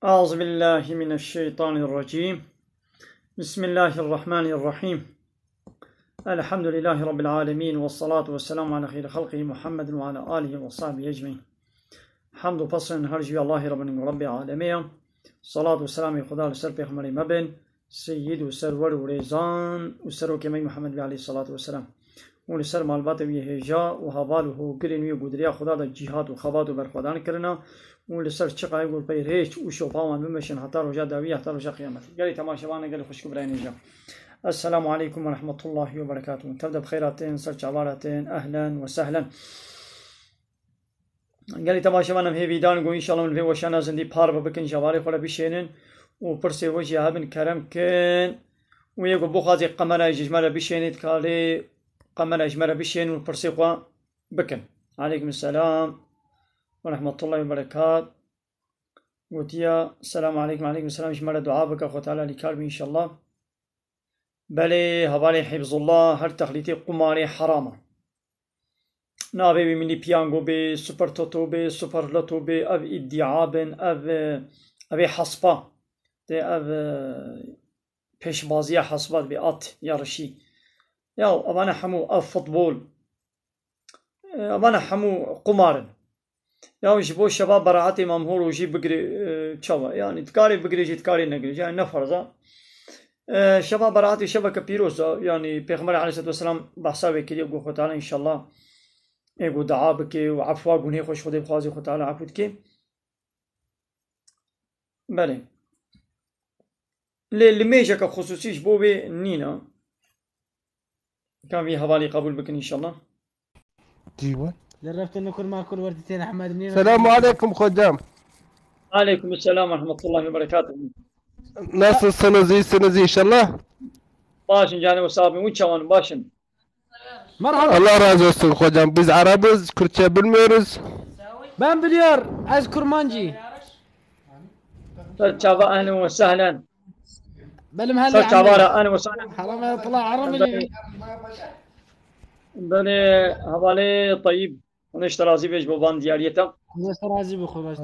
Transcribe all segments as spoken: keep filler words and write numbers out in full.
أعوذ بالله من الشيطان الرجيم. بسم الله الرحمن الرحيم. الحمد لله رب العالمين، والصلاة والسلام على خير خلقه محمد وعلى آله وصحبه أجمعين. Hemd û pesên her ji Allahê Rabbin û Rabbê alemê ye. Salat û selamê Xuda li ser Pêxemberê me bin, Seyyid û Serwer û Rêzan û Serokê me Muhammed Bey aleyhissalatu vesselam. Û li ser malbatê wî hêja û heval û hogirên wî û gudriya Xuda de cîhat û xebat û berxwedan kirina û li ser çiqayê û pey rêç û şopa wan bimeşin heta roja dawî, heta roja qiyametê. Gelê temaşevan, gelê xwişk û birayên hêja. Esselamu aleykum ve rahmetullahi ve berekatuhu. Tev de bi xeyra tên, ser çavara tên, ehlen ve sehlen. Gelê temaşevan, em hêvîdan ku înşallah min vê weşana zindî parve bikin, ji hevalê xwe re bişênin û pirsê we jî hebin kerem kin. Û yê ku bixwaze qemera ji me re bişênê, dikarê qemera ji me re bişên û pirsê xwe bikin. Aleykum selam ve rahmetullahi ve berekat. Gotiya, selam aleykum, aleykum selam, ji me re dua bike, Xwe Teala alîkar be înşallah. Belê, hevalê Hîbzullah, her texlîtê qumarê heram e. Navê wî milî piyango bê, super toto bê, super loto bê, ev îdîa bin, ev, ev ê hespa. Tê ev, e, pêşbaziya hespa dibê, at, yarışî. Ya, evane hemû, ev futbol. E, evane hemû qumar in. Ya ji bo şeva beraetê Mam Horo jî bigirê, e, çawa? Yani dikarê bigirê jî, dikarê negirê jî. Yani ne ferz e. E, şeva beraetê şeveke pîroz e. Yani Pêxemberê aleyhisselatu vesselam behsa wê kiriye, got Xwe Teala înşallah ê ku dua bike û efwa gunê xwe ji Xwedê bixwaze, Xwe Teala efû dike. Belê. Lê limêjeke xusûsî ji bo wê nîne. Ka vî hevalî qebûl bikin înşallah. Dîwin. Li reftin li kur ma kur wertî tên Ehmed nîne. Selamu aleykum hocam. Aleykum selam ve rahmetullahi ve berekatuhu. Nasılsınız? İyisiniz inşallah. Başın canım sağ olun. Uçaman başın. Merhaba. Allah razı olsun hocam. Biz Arabız, Kürtçe bilmiyoruz. Ben biliyor. Ez Kurmancı. Ser çava, ehlen ve sehlen. Belim hali Ser çava ra, ehlen ve sehlen. Haram ya Allah, haram bile. Beni havale Tayyip. Hûn ji te razî be ji bo van diyariyê te. Xwedê te razî be, Xwedê te razî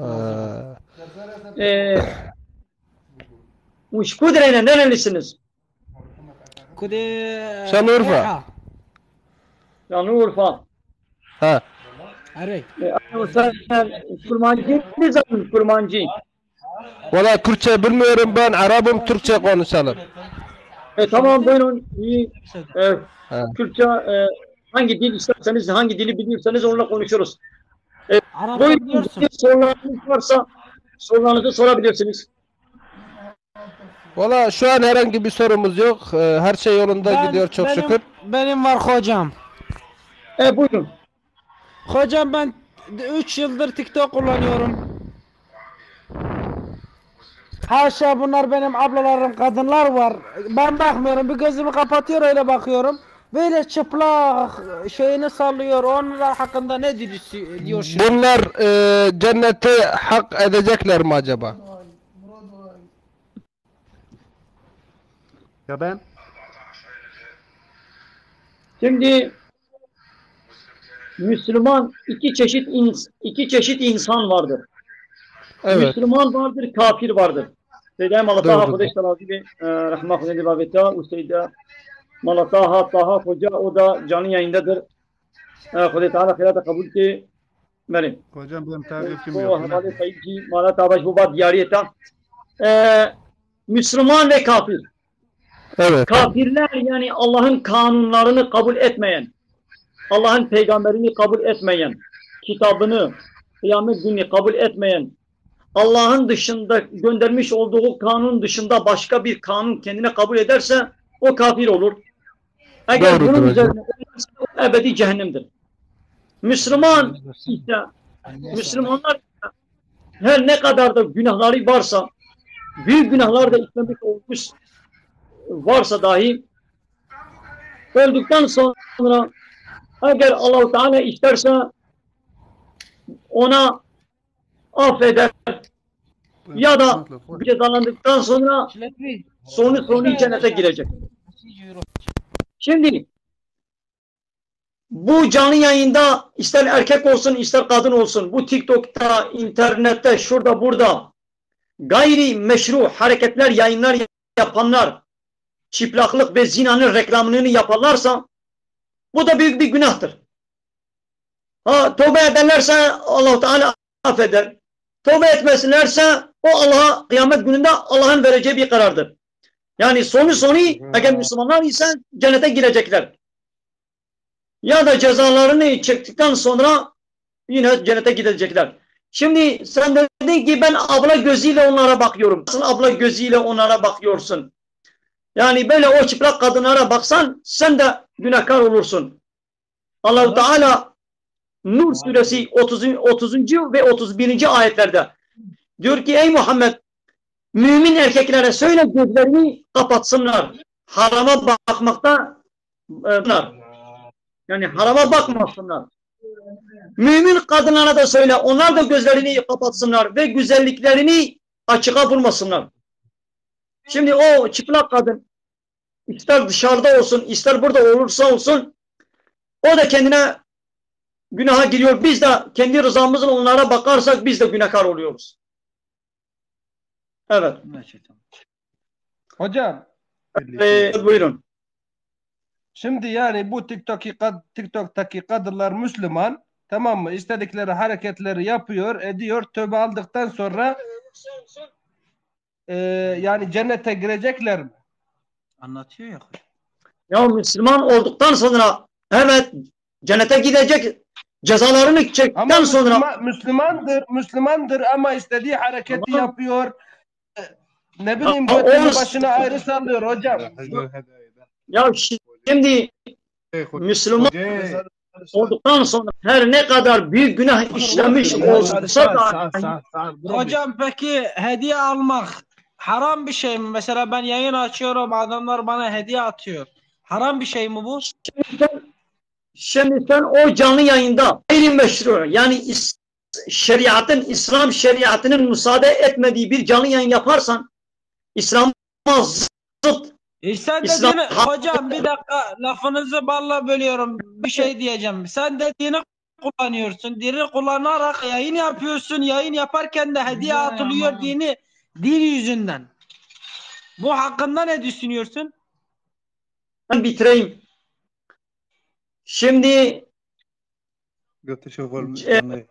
be. Ee, û ji ku dirêne, nerelisiniz? Kudê Şanlıurfa. Şanlıurfa. Ha. Erê. E, sen Kurmancı ne zaman Kurmancı? Valla Kürtçe bilmiyorum ben, Arabım, Türkçe konuşalım. E, tamam, buyurun. İyi. E, Ha. Kürtçe, e, hangi dil isterseniz, hangi dili biliyorsanız onunla konuşuruz. E, Arapça buyurun, biliyorsun. Sorularınız varsa sorularınızı sorabilirsiniz. Valla şu an herhangi bir sorumuz yok. Ee, her şey yolunda Ben, gidiyor çok benim, şükür. Benim var hocam. E, buyurun. Hocam ben üç yıldır TikTok kullanıyorum. Haşa, bunlar benim ablalarım, kadınlar var. Ben bakmıyorum. Bir gözümü kapatıyor, öyle bakıyorum. Böyle çıplak şeyini sallıyor. Onlar hakkında ne diyorsun? Bunlar, e, cennete hak edecekler mi acaba? Ya ben? Şimdi Müslüman iki çeşit ins-, iki çeşit insan vardır. Evet. Müslüman vardır, kafir vardır. Seyyidê Mala Taha Doğrudur. Xwedê ji te razî be, e, rehma Xwedê li bavê te û Seyyidê Mala Taha, Taha Hoca, o da canlı yayındadır. E, Xwedê Teala xêra te qebûl ke. Belê. Hocam benim takipçim Bu yok. Hevalê Tayyip jî mala te ava ji bo va diyariyê te. E, Müslüman ve kafir. Evet. Kafirler yani Allah'ın kanunlarını kabul etmeyen, Allah'ın peygamberini kabul etmeyen, kitabını, kıyamet günü kabul etmeyen, Allah'ın dışında göndermiş olduğu kanun dışında başka bir kanun kendine kabul ederse o kafir olur. Eğer Doğrudur bunun hocam. Üzerine olursa o ebedi cehennemdir. Müslüman ise, Müslümanlar her ne kadar da günahları varsa, büyük günahlar da işlemiş olmuş varsa dahi, öldükten sonra eğer Allahu Teala isterse ona affeder ya da cezalandıktan sonra sonu sonu cennete girecek. Şimdi bu canlı yayında ister erkek olsun, ister kadın olsun, bu TikTok'ta, internette, şurada, burada gayri meşru hareketler, yayınlar yapanlar, çıplaklık ve zinanın reklamını yaparlarsa, bu da büyük bir günahtır. Ha, tövbe ederlerse Allahu Teala affeder. Tövbe etmesinlerse o Allah'a, kıyamet gününde Allah'ın vereceği bir karardır. Yani sonu sonu, eğer Müslümanlar ise cennete girecekler. Ya da cezalarını çektikten sonra yine cennete gidecekler. Şimdi sen dedin ki ben abla gözüyle onlara bakıyorum. Nasıl abla gözüyle onlara bakıyorsun? Yani böyle o çıplak kadınlara baksan sen de günahkar olursun. Allahu Teala Nur suresi otuz, otuzuncu ve otuz birinci ayetlerde diyor ki ey Muhammed, mümin erkeklere söyle gözlerini kapatsınlar. Harama bakmakta e, yani harama bakmasınlar. Mümin kadınlara da söyle, onlar da gözlerini kapatsınlar ve güzelliklerini açığa vurmasınlar. Şimdi o çıplak kadın ister dışarıda olsun, ister burada olursa olsun, o da kendine günaha giriyor. Biz de kendi rızamızla onlara bakarsak biz de günahkar oluyoruz. Evet. Hocam, Ee, buyurun. Şimdi yani bu TikTok'taki kad- TikTok'taki kadınlar Müslüman, tamam mı? İstedikleri hareketleri yapıyor, ediyor. Tövbe aldıktan sonra e, yani cennete girecekler mi? Anlatıyor ya. Ya Müslüman olduktan sonra evet cennete gidecek, cezalarını çektikten Ama sonra Müslüman, Müslümandır, Müslümandır ama istediği hareketi Tamam. yapıyor. Ne bileyim Ya, götünü olsun. Başını ayrı sallıyor hocam. Ya şimdi Müslüman olduktan sonra her ne kadar büyük günah işlemiş olsa da Hocam peki hediye almak haram bir şey mi? Mesela ben yayın açıyorum, adamlar bana hediye atıyor. Haram bir şey mi bu? Şimdi sen o canlı yayında gayrimeşru yani is- şeriatın, İslam şeriatının müsaade etmediği bir canlı yayın yaparsan İslam'a zıt E sen de İslam- dini, hocam bir dakika lafınızı balla bölüyorum. Bir şey diyeceğim. Sen de dini kullanıyorsun. Dini kullanarak yayın yapıyorsun. Yayın yaparken de hediye atılıyor dini, din yüzünden. Bu hakkında ne düşünüyorsun? Ben bitireyim. Şimdi Götü şoför E,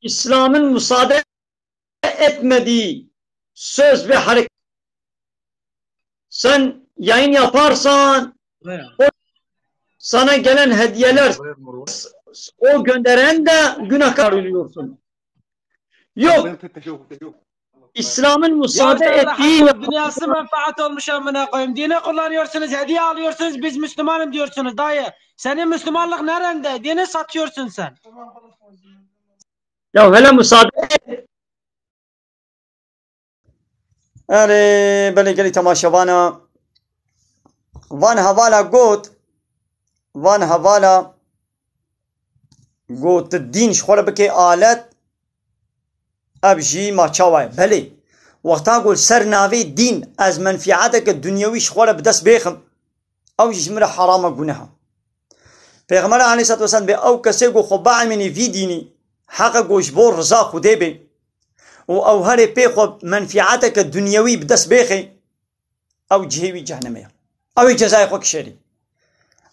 İslam'ın müsaade etmediği söz ve hareket sen yayın yaparsan o sana gelen hediyeler o gönderen de günahkar oluyorsun. Yok. İslam'ın müsaade Ya sen ettiği rahat ol, dünyası menfaat olmuş amına koyayım. Dini kullanıyorsunuz, hediye alıyorsunuz, biz Müslümanım diyorsunuz dayı. Senin Müslümanlık nerede? Dini satıyorsun sen. Ya hele müsaade et. Erê belê gelî temaşevana. Van hevala got, van hevala got dîn ji xwe re bike alet, ev jî ma çawa ye? Belê, wexta ku li ser navê dîn ez menfîeteke dunyewî ji xwe re bi dest bêxim, ew jî ji min re heram e, guneh e. Pêxember aleyhisselatu vesselam bê ew kesê ku xwe bielmînî vî dînî, heqe ku ji bo riza Xwedê bê û ew herê pê xwe menfîeteke dunyewî bi dest bêxê, ew cihê wî cehnemê ye. Ew ê cezayê xwe kişêrî.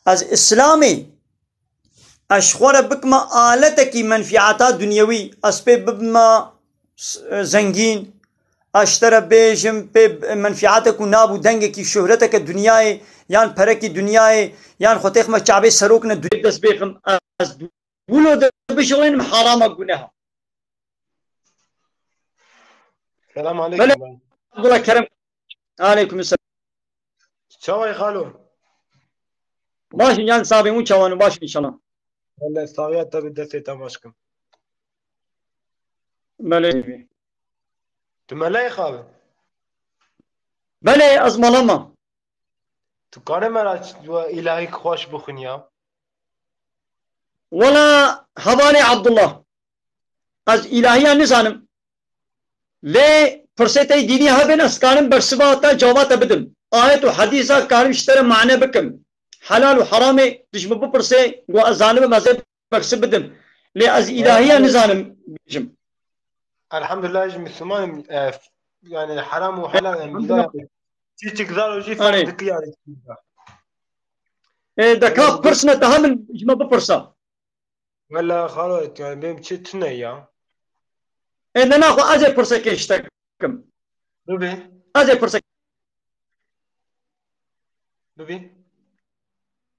Ez Îslamê, ez ji xwe re bikime aletekî menfîeta dunyewî, ez pê bibime s- zengîn, ez ji te re bêjim pê menfîetek û nav û dengekî şohreteke dinyayê, yan perekî dinyayê, yan xwe têxime çavê serok ne dunyayê dest bêxim, ez wilo de bişixulînim herama guneha. Selam Belê. aleyküm. Abdullah Kerem. Aleyküm selam. Çaway xalo? Baş in, yan sabê hûn çawan in, baş in inşallah. Hele saxiyet te bi destê te baş kim. Belê. Tu meleyê xabi? Belê, ez mala me. Tu kare me ra ç- we îlahî xweş bixwin ya. Wela hevalê Abdullah. Ez îlahiya nizanim. Lê pirsê te dînî hebin ez karim bersiva te cevaba te bidim. Ayet û hedîsa karim ji te re mane bikim. Helal û heramê tu ji min bipirsê, ku ez zanibim ez ê bersiv bidim. Lê ez îlahiya nizanim bêjim. Elhamdulillah ji Müslümanım. E, yani, heram û helal, yani, elhamdülillah. Çiçik zaro jî Erê. Fehm dikî, yani. E, deka pirsine, daha min ji me bipirsa. Wela xalo, yani, benim çi tune ya. E, ne naxwe ez ê pirsekê ji te kim. Bibi. Ez ê pirsek. Bibi.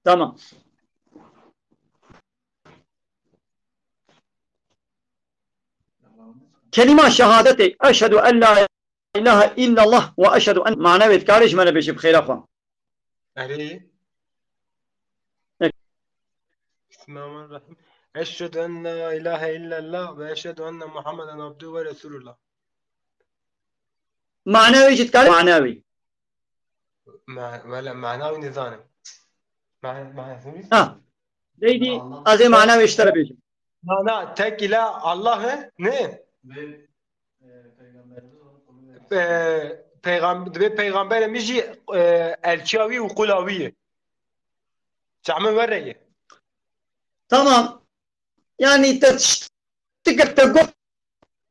Tamam. Kelîma şehadetê, eşhedü en la ilahe illallah ve eşhedü en, mane wê dikarê ji me re bêjî bi xêra xwe. Erê. Ek. Bismillahirrahmanirrahim. Eşhedü en la ilahe illallah ve eşhedü enne Muhammeden abdühü ve resulullah. Mane wê jî dikarê? Mane wê. Ma-, wele, mana wî nizanim. Ma-, mana wî? Ha. Deydî, ez ê mana wê ji te re bêjim. Mana tek îlah Allah e, ne? E, peygam-, dibê peygamberê min jî, e, elçiya wî û qula wî ye. Çamin were ye. Tamam. Yani te tiştik te got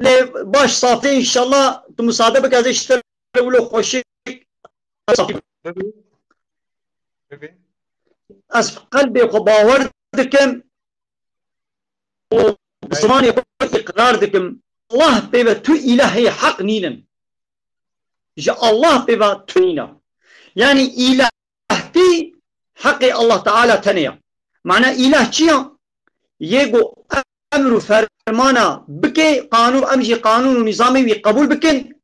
lê baş safê, inşallah tu musade bike ez ê ji te re wilo xweşik. Bibi. Bibi. Ez qelbê xwe bawer dikim û bi zimanê xwe îqrar dikim. Allah pê ve tu îlahê heq nînin. Ji Allah pê ve tu nîne. Yani îlah Tî heqê Allah Teala tenê ya. Mana îlah çi ya? Yê ku emr û fermana bike, qanûn, em jî qanûn û nîzamê wî qebûl bikin.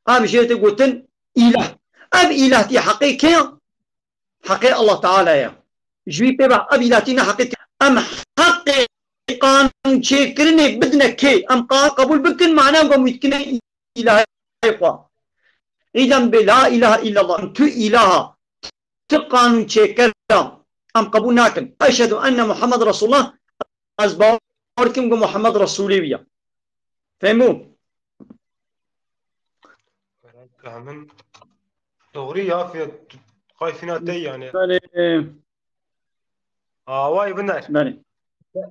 Ev jê tê gotin îlah. Ev îlah tî heqê kê ya? Heqê Allah Teala ya. Ji wî pê ve ev îlah tî ne heqê tî. Em heqê qanûn çêkirinê bidine kê? Em qanûn qebûl bikin, mana em wî dikine îlahê xwe. Îdem bê la ilahe illallah, tu îlaha, tu qanûn çêkera, em qebûl nakin. Eşhedû enne Muhammed Resulullah, ez bawer kim ku Muhammed Resulê wî ye. Fehmû? Min doğru ya, fiyat kayfina te yani. Belê. Away biner. Belê.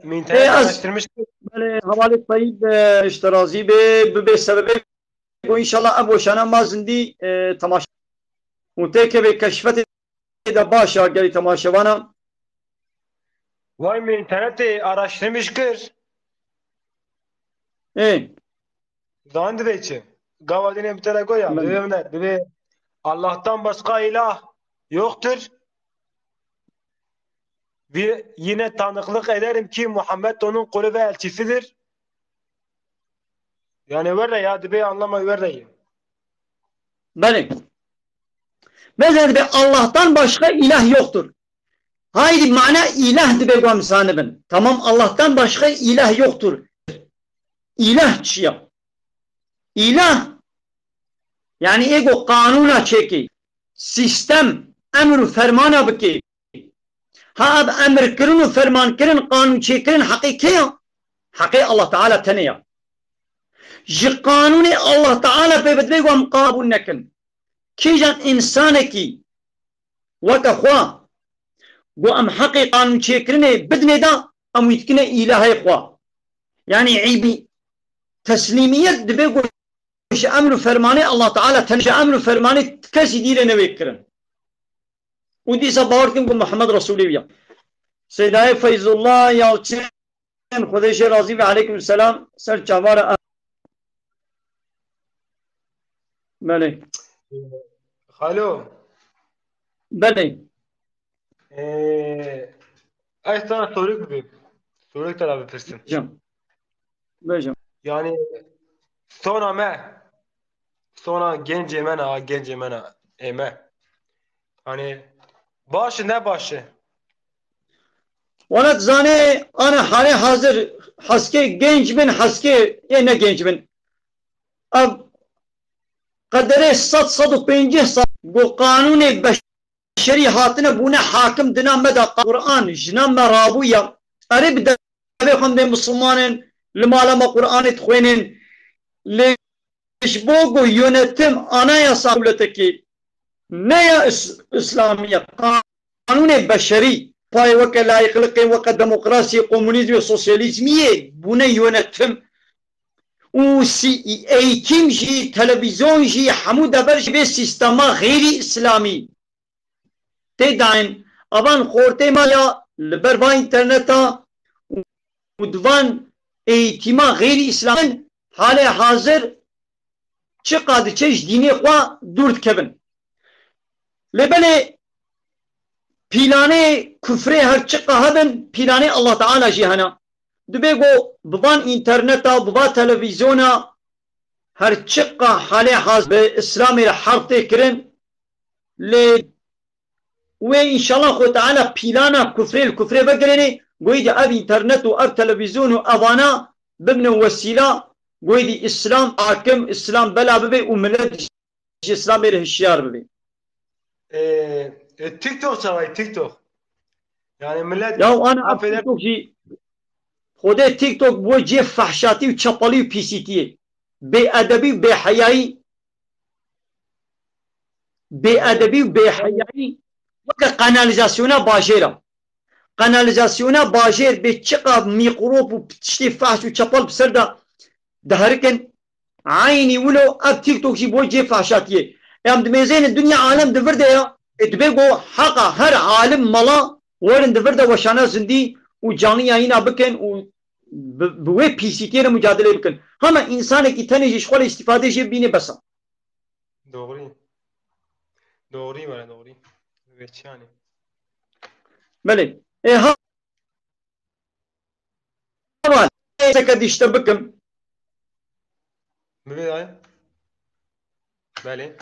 Min Ê, internet ez araştırmış. Belê, hevalê Tayîb, e, ji te razî be, bibe sebebê ku înşallah ev weşana ma zindî, e, temaşe. Û têkevê keşfetê de baş a gelî temaşevana. Vay, min internetê araştırmış kir. Ê. Zan divê çi? Gava dinê bi te re goya. Belê. Divê ne? Divê Allah'tan başka ilah yoktur. Ve yine tanıklık ederim ki Muhammed onun kulu ve elçisidir. Yani were ya, divê anlama were ye. Belê. Mesela divê Allah'tan başka ilah yoktur. Haydi mana ilah divê ku em zanibin. Tamam, Allah'tan başka ilah yoktur. İlah çi ya? İlah, yani ê ku qanûna çêkê, sistem, emr û fermana bikê. Ha ev emrkirin û fermankirin, qanûn çêkirin heqê kê ya? Heqê Allah Teala tenê ya. Ji qanûnê Allah Teala pê ve divê ku em qebûl nekin. Kîjan însanekî weke xwe ku em heqê qanûn çêkirinê bidinê de, em wî dikine îlahê xwe. Yanî îbî teslîmiyet divê ku ji emr û fermanê Allah Teala tenê, ji emr û fermanê kesî dî re newê kirin. Û dîsa bawer dikim ku Muhammed Resulê wî ye. Seydayê Feyzullah Yalçin, Xwedê jê razî be, aleykum selam, ser çavara. Belê. Xalo. Belê. Ee, ez sana soruk bibim. Soruk te re bipirsim. Bêjim. Bêjim. Yani, sona me, sona gencê me ne, ha, gencê me ne, ê me. Yani, baş e, ne baş e? Wala zanê, ana hale hazir, heskê genc bin, heskê yê ne genc bin. Ev qederê sed, sed û pêncî sal ku qanûnê beşerî hatine bûne hakim dina me de, Quran jina me rabûye. Erê bi devê xwe em dê misilman in, li mala me Quranê dixwênin. Lê ji bo ku yönetim, anayasa dewletekî ne ya is-, îslamî ye, qanûnê beşerî, payê weke layîqlikê, weke demokrasiyê, komunîzmê, sosyalîzmiyê bûne yönetim. û sî-, eğitim jî, televîzyon jî, hemû dever ji vê sîstema xêrî îslamî tê dayîn. Evan xortê me ya li ber van înterneta û di van eğitîma xêrî îslamî halê hazir çiqa diçe ji dînê xwe dûr dikevin. Lê belê pîlanê kufrê her çiqa hebin, pîlanê Allah Teala jî hene. Dibê ku bi van înterneta, bi van televîzyona her çiqa halê haz bi Îslamê re herb tê kirin, lê wê înşallah Xwe Teala pîlana kufrê li kufrê vegirinê, goyî dî ev înternet û ev televîzyon û evana bibine wesîla, goyî dî Îslam hakim, Îslam bela bibe û milet ji Îslamê re hişyar bibe. E, e, TikTok çawa ye, TikTok? Yani millet Ya ana ev affeder. TikTok jî, Xwedê TikTok bû cê fehşatî û çepalî û pîsîtiyê. Bêedebî û bêheyayî. Bêedebî û bêheyayî weke kanalîzasyona bajêr e. Kanalîzasyona bajêr bê çiqa mîkrop û tiştê fehş û çepal bi ser de diherikin. Eynî wilo ev TikTok jî bo cê fehşatiyê. Em dimêzêne dinya alem di vir de ya. Ê dibê go heqa her alim mala werin di vir de weşana zindî û canî yayîna bikin û bi, bi wê pîsîtiyê re mucadelê bikin. Hema însanekî tenê jî ji xwe re îstîfadê jê bîne bes e. Doğru. Doğru, were doğru. Veçiyane. Belê. Ê ha Heval, êzeke dîşte bikim. Bibê dayê. Belê.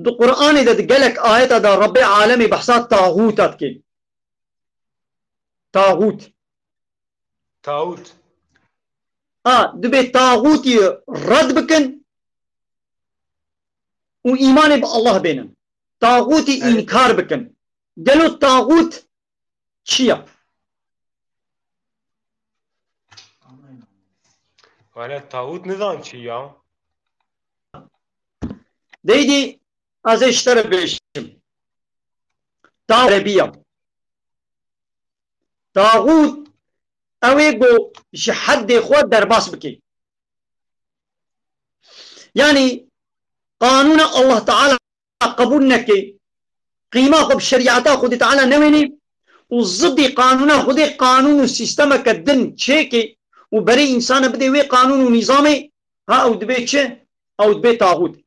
Di Qur'anê de di gelek ayeta de Rebbê alemê behsa taxûta dike. Taxût. Tawut. A, dibê taxûtî red bikin û îmanê bi Allah bênin. Taxûtî Evet. înkar bikin. Gelo taxût çi ya? Wele tawut nizan çi ya? Deydî ez ê ji te re bêjim. Taxût erebî ya. Taxût ew ê ku ji heddê xwe derbas bike. Yanî qanûna Allah Teala qebûl neke, qîma xwe bi şerîeta Xwedê Teala newênê û zidî qanûna Xwedê qanûn û sîstemeke din çêke û berê însana bidê wê qanûn û nîzamê, ha ew dibê çi? Ew dibê taxût.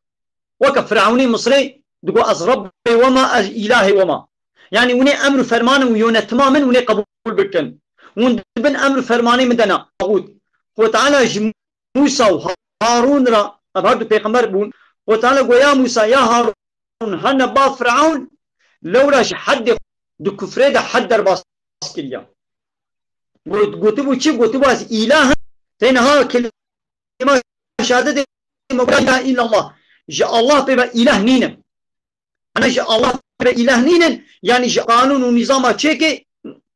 Weke Firewnê Misrê digo ez Rebbê we ma, ez îlahê we ma. Yanî hûn ê emr û fermanê û yönetima min hûn ê qebûl bikin. Hûn dibin emr û fermanê min de ne. Taxût. Xwedê Teala ji Mûsa û Harûn re, ev her du pêxember bûn. Xwedê Teala got, ya Mûsa, ya Harûn, hene ba Firewn, lewra ji heddê di kufrê de hed derbas kiriya. Got, gotibû çi? Gotibû ez îlah im. Tê niha kelîma şehadetê me got, la ilahe illallah. Ji Allah pê ve îlah nîne. Ana ji Allah ve îlah nînin, yanî ji qanûn û nîzama çêkê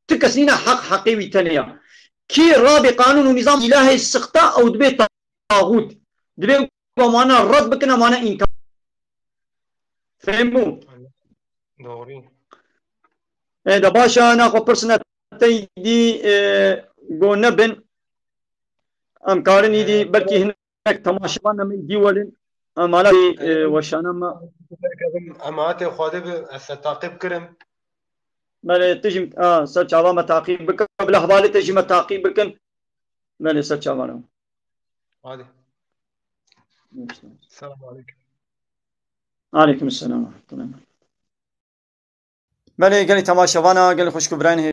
ti kes nîne heq heqê wî tenê ya. Kî rabê qanûn û nîzam îlahê sixta ew dibê taxût. Dibê ku em wana red bikin, em wana înkar. Fehim bû? Doğru. E, de baş e, naxwe pirsine te îdî, e, go nebin. Em karin îdî, e, belkî hin Hinek temaşevan em ê dî werin, em hala, e, weşana me. Em hatê Xwedê bi, ez te taqîb kirim. Belê, tu jî, a, ser çava me taqîb bikin. Bila hevalê te jî me taqîb bikin. Belê, ser çava me. Hadi. Selamun aleyküm. Aleyküm selam ve rahmetullah. Belê gelî temaşevana, gelî xwişk û birayên hê-,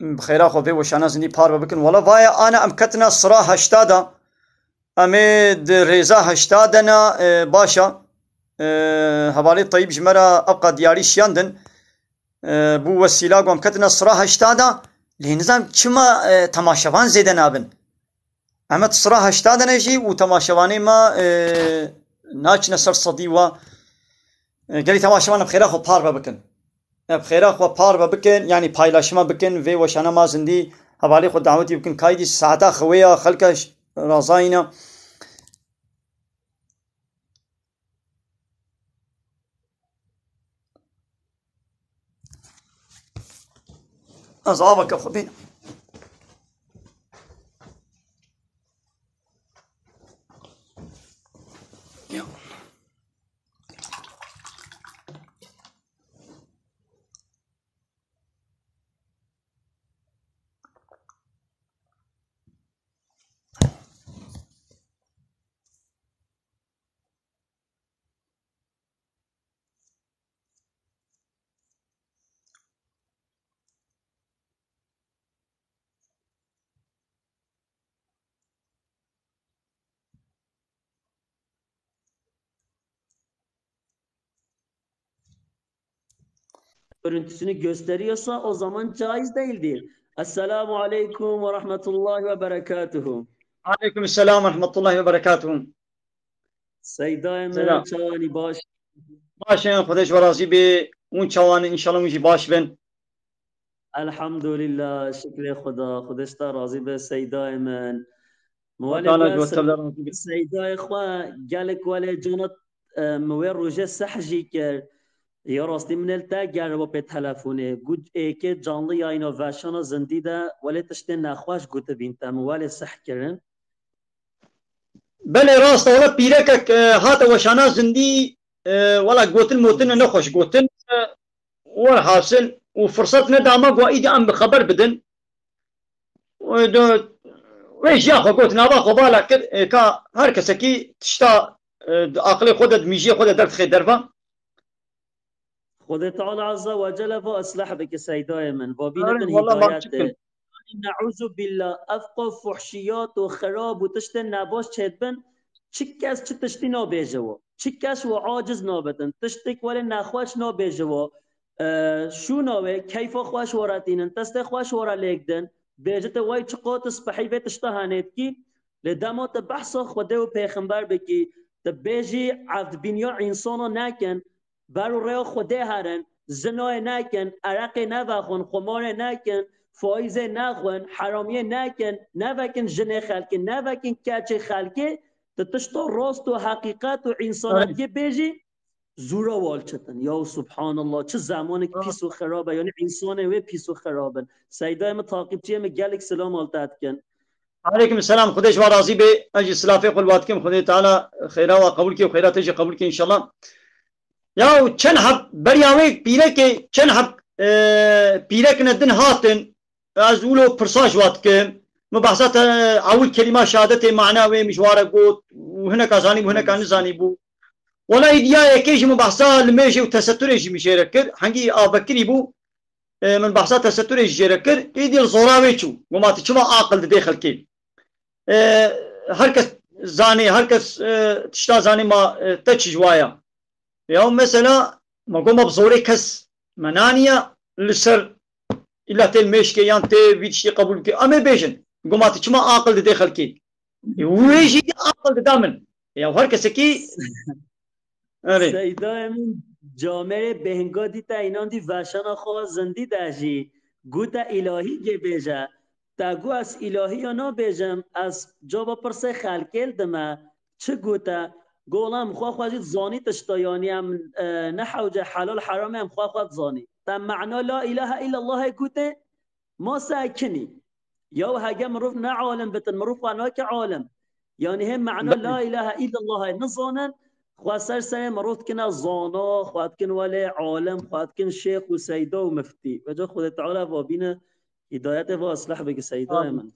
bi xêra xwe vê weşana zindî parve bikin. Wela vaye ana em ketina sira heşta de. Em ê di rêza heşta de ne, e, baş e. E, hevalê Teyîb ji me re ewqa diyarî şiyandin. E, bû wesîla ku em ketina sira heşta de. Lê nizam çima, e, temaşevan zêde nabin. Em di sira heşta de ne jî û temaşevanê me, e, naçine ser sedî wa. E, gelî temaşevan bi xêra xwe parve bikin. E, bi xêra xwe parve bikin, yanî paylaşma bikin, vê weşana ma zindî hevalê xwe dawetî bikin. Kaydî saeta xewê ya xelke ş-, razayîne. Ez aveke xwe bînim. görüntüsünü gösteriyorsa o zaman caiz değildir. Esselamu aleyküm ve rahmetullahi ve berekatuhu. Aleyküm selam ve rahmetullahi ve berekatuhu. Seydayê min, çawanî baş? Baş in, Xwedê ji we razî be. Hûn çawan in, înşallah hûn jî baş bin. Elhamdulillah, şikrê Xweda. Xwedê ji te razî be, Seydayê min. Min welê Teala ji we tev de razî be. Seydayê xwe gelek welê cana, e, min wê rojê seh jî kir. Ya rastî min ê li te geribo pê telefonê. Got êkê canlı yayına veşana zindî de welê tiştê nexweş gotibîn te. Min welê seh kirin. Belê rast e, wele pîrekek, e, hate weşana zindî, e, wela gotin motin nexweş gotin, e, werhasil û firset neda me ku îdî em bi xeber bidin. Wê do-, wê jiya xwe got, nava xwe bala kir, e, ka her kesekî tişta, e, di aqilê xwe de, di mîjiyê xwe de derdixe derve. Xwedê Teala Azze ve Celle va isleh bike Seydayê min. Va bîne Amin. Din Wallah, hidayet e. Ne'uzu billah, ev qo fuhşiyat û xirab û tiştên nebaş çêdibin, çi kes çi tiştî nabêje wa. Çi kes wa aciz nabitin. Tiştik welê nexweş nabêje wa. E, şûna wê, keyfa xweş wara tînin, testê xweş wara lêk din. Bêje te wey çi qo tu spehî vê tişta henê dikî. Lê dema tu behsa Xwedê û pêxember bikî, tu bêjî evdbîniya însana nekin, ber û rêya Xwedê herin, zinayê nekin, ereqê nevexwin, xumarê nekin, faîzê nexwin, heramiyê nekin, nevekin jinê xelkê, nevekin keçê xelkê, tu tişta rast û heqîqet û însanetiyê bêjî, zûra wal çitin. Ya subhanallah, çi zemanek pîs û xirab e, yanî însanê wê pîs û xirab in. Seydayê min, taqîbçiyê min gelek silam li te dikin. Aleykum selam, Xwedê ji we razî be. Ez jî silafê xwe li we dikim. Xwedê Teala xêra we qebûl ke û xêra te jî qebûl ke înşallah. Ya çend heb beriya wê pîrekê, çend heb, e, pîrek ne din hatin. Ez wilo pirsa ji we dikim. Min behsa te ewil kelîma şehadetê mana wê min ji we re got û hineka zanîbû, hineka nizanîbû. Wela îdiya yekê jî min behsa limêjê û teseturê jî min jê re kir. Hengî avbekirî bû. E, min behsa teseturê jî jê re kir. Îdî li zora wê çû. Got ma tu çima aqil didê xelkê? E, her kes zanê, her kes, e, tişta zanê ma, e, te çi ji wa ya. Ya mesela, me got me bi zorê kes me naniye li ser îlla tê li mêşkê yan tê vî tiştî qebûl bike. Em ê bêjin. Got ma tu çima aqil didê xelkê? E, wê jî aqil dida min. Ya her kesekî Erê. Seydayê min, camêrê bêhnga dî te înan dî veşana xwe zindî de jî. Gote îlahî gê bêje. Te got ez îlahiya nabêjim, ez caba pirsê xelkê li dime. Çi gote? Gola em xwe xwe jî dizanî tişta, yanî em, e, ne hewce helal heramê em xwe xwe dizanî. Te mena la îlahe îllallahê gote, ma sekinî. Ya hege mirov ne alim bitin, mirov xwe nake alim. Yanî hê mena la îlahe îllallahê nizanin, xwe ser serê mirov dikine zana, xwe dikin welê alim, xwe dikin şêx û seyda û miftî. Veca Xwedê Teala va bîne hîdayetê va isleh bike seydayê min.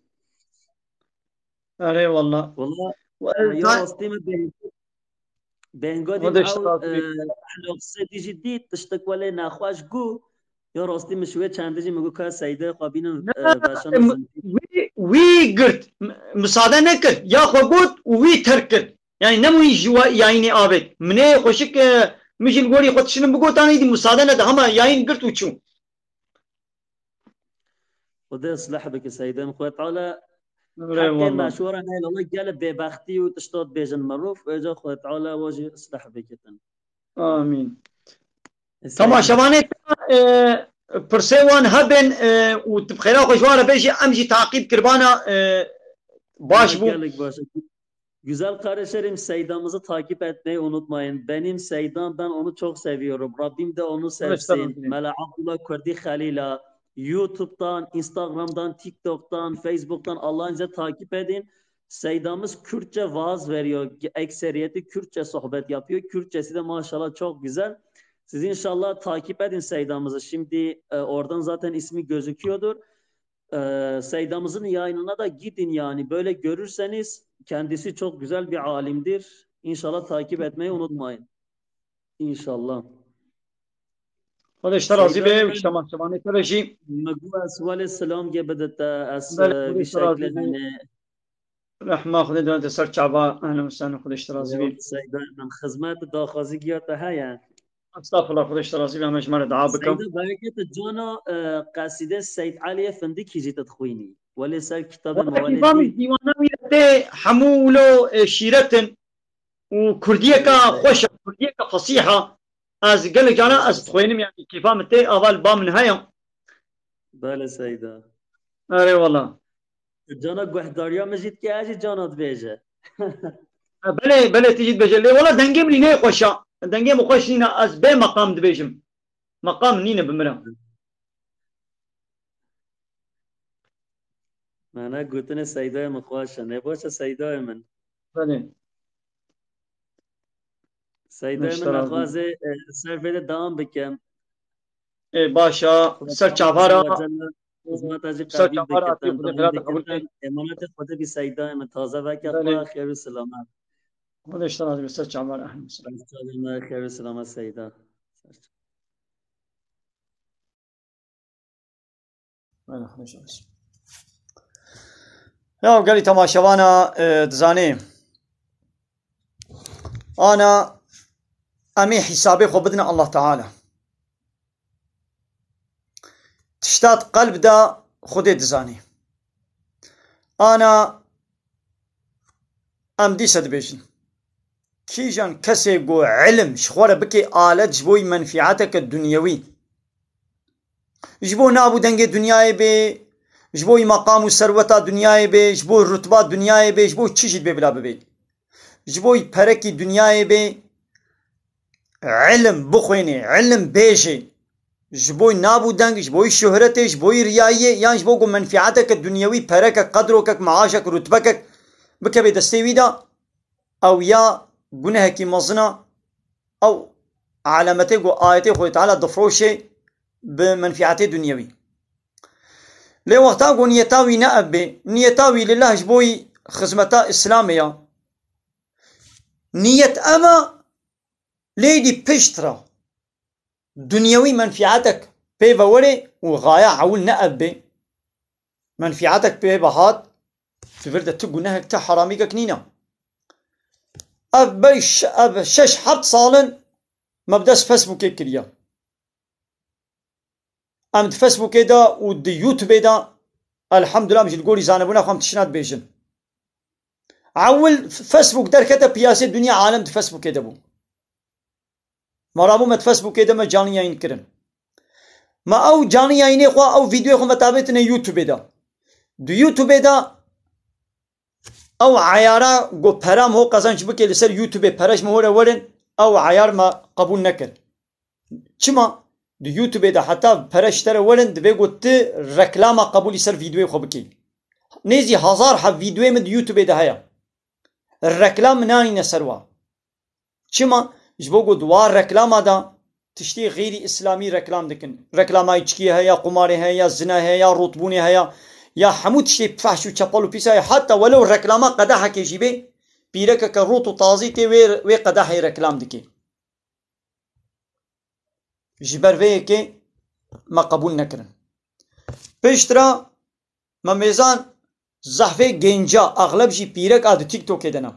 Erê wallah. Wallah, e, ya rastî min bêhnga dî ew, e, ehlafsê dî jî dît, tiştek welê nexweş got. Ya rastî min ji wê çendê jî min got ka seydê xwe bînin, e, veşana zindî. Wî, wî girt, m-, misade nekir. Ya xwe got û wî terk kir. Yani ne min ji wa-, yayînê avêt. Min ê xweşik, e, min jî li gorî xwe tişinim bigotan, îdî misade neda. Hema yayîn girt û çû. Xwedê isleh bike seydê min. Xwedê Teala heqê me ji we re neyl, Allah gele bêbextî û tişta dibêjin mirov, vêca Xwedê Teala we jî isleh bikitin. Amîn. Temaşevanê te, e, pirsê wan hebin, e, û tu bi xêra xwe ji wan re bêjî, em jî taqîb kiribana, e, baş bû. Gelek baş. Güzel kardeşlerim, Seydamızı takip etmeyi unutmayın. Benim Seydam, ben onu çok seviyorum. Rabbim de onu sevsin. Mela Abdullah Kurdi Halila, YouTube'dan, Instagram'dan, TikTok'tan, Facebook'tan Allah'ınca takip edin. Seydamız Kürtçe vaaz veriyor. Ekseriyeti Kürtçe sohbet yapıyor. Kürtçesi de maşallah çok güzel. Siz inşallah takip edin Seydamızı. Şimdi, e, oradan zaten ismi gözüküyordur. Ee, Seydamızın yayınına da gidin yani. Böyle görürseniz kendisi çok güzel bir alimdir. İnşallah takip etmeyi unutmayın. İnşallah. Xwedê ji te razî be û ji temaşevanê te re jî. Min got ez welê silam gê bide te, ez, e, vî şekle hene. Rehma Xwedê dane te ser çava, ehlen û sehlen, Xwedê ji te razî be. Seyda, min xizmet daxwazî giya te heye. Estağfurullah, Xwedê ji te razî be, em ji me re dua bikin. Seyda, berekete cana, e, qesîde Seyd Eliyê Findikî jî te dixwînî. Welê ser kitabê Wala me welê kîfa min dî. Dîwana wî tê hemû wilo, e, şîret in û kurdiyeka Belê, belê. Xweş e, kurdiyeka fesîh e. Ez gelek cana ez dixwînim, yani kîfa min tê, ava li ba min heye. Belê Seyda. Erê wala. Cana guhdariya min jî dike, ez jî cana dibêje. Ha, belê, belê, tu jî dibêje. Lê wala dengê min nê xweş e. Dengê min xweş nîne, ez bê meqam dibêjim. Meqam nîne bi min re. Mene gotinê Seydayê min xweş e. Nê baş e Seydayê min. Belê. Seydayê min, Maşallah. Nexwazê, e, ser vê de dewam bikim. Ê, baş e, ser çavara. Xizmeta jî qebîl bikin, Xwedê xêra te qebûl kê. Emanetê Xwedê bî Seydayê min, taze veke xwe, xêr û silamet. Xwedê ji te razî be, ser çavara, ehlen. Xêr û silamet Seyda. Ya gelî temaşevana, e, dizanê. Ana em ê hîsabê xwe bidin Allah Teala. Tişta di qelb de Xwedê dizanê. Ana em dîse dibêjin. Kîjan kesê ku ilim ji xwe re bike alet ji bo wî menfîeteke dunyewî, ji bo nav û dengê dinyayê bê, ji bo wî meqam û serweta dinyayê bê, ji bo rutba dinyayê bê, ji bo çi jî dibê bila bibê. Ji bo wî perekî dinyayê bê, ilim bixwênê, ilim bêjê. Ji bo wî nav û deng, ji bo wî şuhretê, ji bo wî riyayiyê, yan ji bo ku menfîeteke dunyewî, pereke, qedrokek, meaşek, rutbekek bikeve destê wî de, ew ya gunehekî mezin e, ew alametê ku ayetê Xwedê Teala difroşê bi menfîetê dunyewî. Lê wexta ku niyeta wî ne ev bê, niyeta wî lillah ji bo wî xizmeta Îslamê ya. Niyet ev e, lê dî pişt re dunyewî menfîetek pê ve were û xaya ewil ne ev bê. Menfîetek pê ve hat, di vir de ti gunehek, ti heramîkek nîne. Ev berî ş-, ev şeş heft sal in me bi dest Facebookê kiriye. Em di Facebookê de û di YouTubeê de, elhamdulillah, em jî li gorî zanebûna xwe em tiştine dibêjin. Ewil Facebook derkete piyasê, dinya alem di Facebookê de bû. Me rabû me di Facebookê de me canî yayîn kirin. Me ew canî yayînê xwe, ew vîdeoyê xwe me tabêtine YouTubeê de. Di YouTubeê de ew eyara ku pera me ho qezenc bike li ser YouTubeê, pere ji me ho re werin, ew eyar me qebûl nekir. Çima? Di YouTubeê de heta pere ji te re werin, divê ku ti reklama qebûlî ser vîdeoyê xwe bikî. Nêzî hezar heb vîdeoyê min di YouTubeê de heye. Reklam min nanîne ser wa. Çima? Ji bo ku di wa reklama de tiştê xeyrî îslamî reklam dikin. Reklama îçkiyê heye, ya qumarê heye, ya zina heye, ya rotbûnê heye, ya hemû tiştê fehş û çepel û pîs heye. Heta welew reklama qedehekê jî bê, pîrekeke rot û tazî tê wê, wê qedehê reklam dike. Ji ber vê yekê me qebûl nekirin. Piştre me mêzan zehfê gênca, exleb jî pîrek a di TikTokê de ne.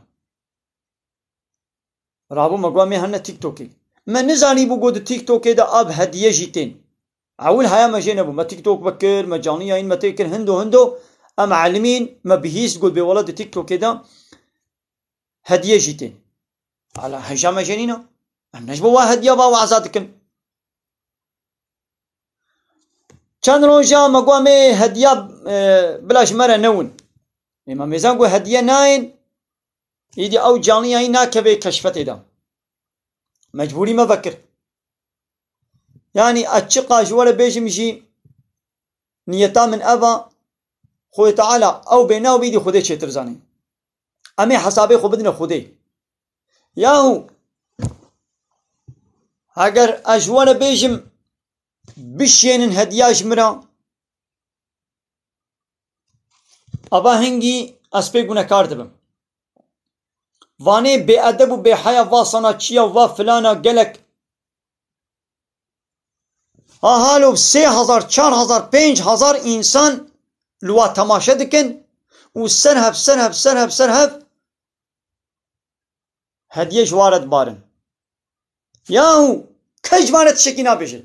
Rabû me got, "Em ê hene TikTokê." Me nizanîbû got di TikTokê de ev hediye jî tên. Ewil heya me jê nebû. Me TikTok vekir, me canî yayîn me tê kir, hindo hindo em elimîn, me bihîst, got, "Bê wela di TikTokê de hediye jî tên." Ala heja me jê nîne. Em ne ji bo wa hediya va waza dikin. Çend roja me got, "Em ê hediya, e, bila ji me re newin." Ê me mêzan got, "Hediye nayên." Îdî ew canî yayîn nakeve keşfetê de. Mecbûrî me vekir. Yanî ez çiqa ji we re bêjim jî, niyeta min ev a, Xwedê Teala ew bê, ne ew bî, dî Xwedê çêtir zanî. Em ê hesabê xwe bidine Xwedê. Yahu heger ez ji we re bêjim, bişênin hediya ji min re, ava hingî ez pê gunekar dibim. Vanê bêedeb û bêheya, va sanatçiya, va filana, gelek. Ha halo sê hezar, çar hezar, pênc hezar însan li wa temaşe dikin û ser hev, ser hev, ser hev, ser hev hediye ji wa re dibarin. Yahu Kes ji van re tiştekî nabêje.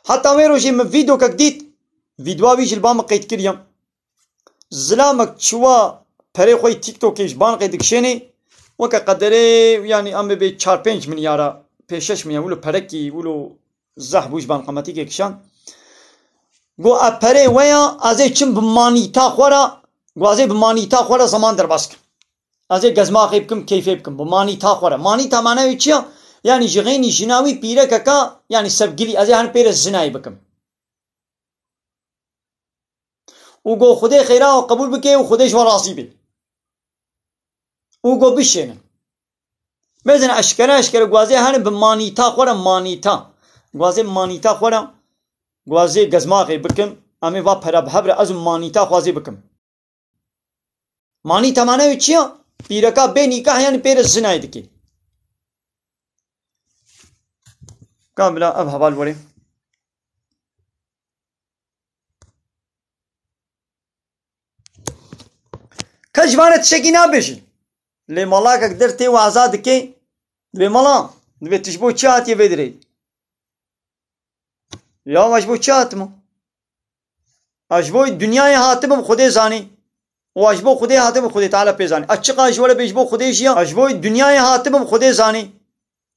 Heta wê rojê min vîdokek dît, vîdyoa wî jî li ba min qeyd kiriye. Zilamek çiwa perê xwe yê TikTokê ji ban qey dikişênê, weke qederê, yanî, em bê çar pênc milyara, pê şeş milyar, wilo perekî, wilo zehf bû ji ban qemetîkê kişand. Got, "Ev perê we ya, ez ê çim bi manîta xwe re, got, ez ê bi manîta xwe re zeman derbas kim. Ez ê gezmaxê bikim, keyfê bikim, bi manîta xwe re." Manîta manayê çi ya? Yanî ji xeynî jina wî pîrekeka, yanî sevgilî, ez ê hani pê re zinayê bikim. Û got, "Xwedê xêra xwe qebûl bike û Xwedê ji we razî be." Û got, "Bişêne." Bezin eşkere eşkere guazê herin bi manîta xwe re, manîta. Guazê manîta xwe re, guazê gezmaxê bikim. Em ê va pera bi hev re ez û manîta xwazê bikim. Manîta mane wê çi ya? Pîreka bê nîkah, yanî pê re zinayê dike. Ka bila ev heval were. Kes ji van re tiştekî nabêjin. Lê malakek der tê weza dike, dibê mala, dibê tu ji bo çi hatiye vê dirê? Ya ez ji bo çi hatime? Ez ji bo dinyayê hatibim, Xwedê zanî. Û ez ji bo Xwedê hatibim, Xwedê Teala pê zanî. Ez çiqa ji we re bê ji bo Xwedê jiya, ez ji bo dinyayê hatibim, Xwedê zanî.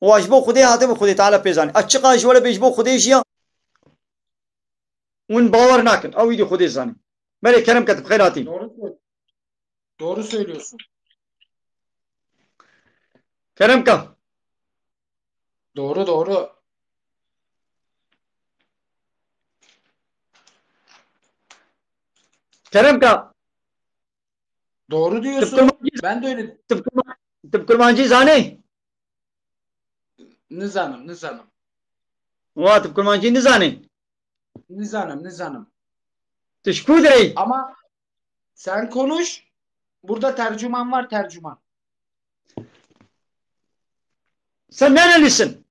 Û ez ji bo Xwedê hatibim, Xwedê Teala pê zanî. Ez çiqa ji we re bê ji bo Xwedê jiya. Hûn bawer nakin. Ew îdî Xwedê zanî. Merê kerem ke tu bi xêr hatî. Doğru sö-, doğru söylüyorsun. Kerem ke. Doğru, doğru. Kerem ke. Doğru diyorsun. Tıpkırmancı, Ben de öyle tıpkırma-, tıpkırmancı zanî. Nizanim, nizanim. Wa tıpkırmancı nizanim. Nizanim, nizanim. Teşekkür ederim. Ama sen konuş. Burada tercüman var, tercüman. Sen nerelisin?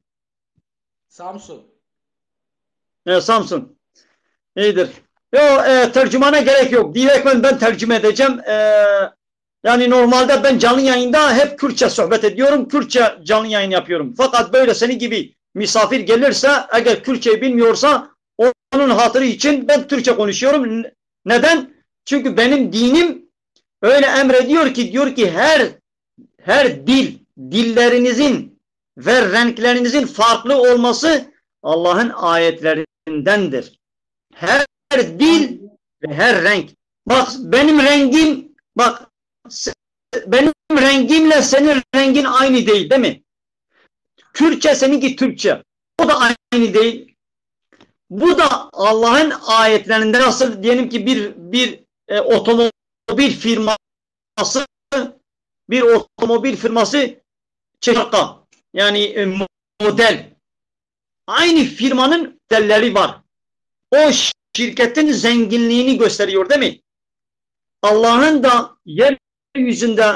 Samsun. E, Samsun. İyidir. Yo, e, tercümana gerek yok. Direkt ben, ben tercüme edeceğim. E, yani normalde ben canlı yayında hep Kürtçe sohbet ediyorum. Kürtçe canlı yayın yapıyorum. Fakat böyle senin gibi misafir gelirse, eğer Kürtçeyi bilmiyorsa, onun hatırı için ben Türkçe konuşuyorum. N-, neden? Çünkü benim dinim öyle emrediyor ki, diyor ki her, her dil, dillerinizin ve renklerinizin farklı olması Allah'ın ayetlerindendir. Her dil ve her renk. Bak, benim rengim, bak, se-, benim rengimle senin rengin aynı değil, değil mi? Kürtçe seninki Türkçe. O da aynı değil. Bu da Allah'ın ayetlerinde, nasıl diyelim ki bir, bir, e, otomobil firması, bir otomobil firması çeşit marka, yani, e, model. Aynı firmanın modelleri var. O şirketin zenginliğini gösteriyor, değil mi? Allah'ın da yeryüzünde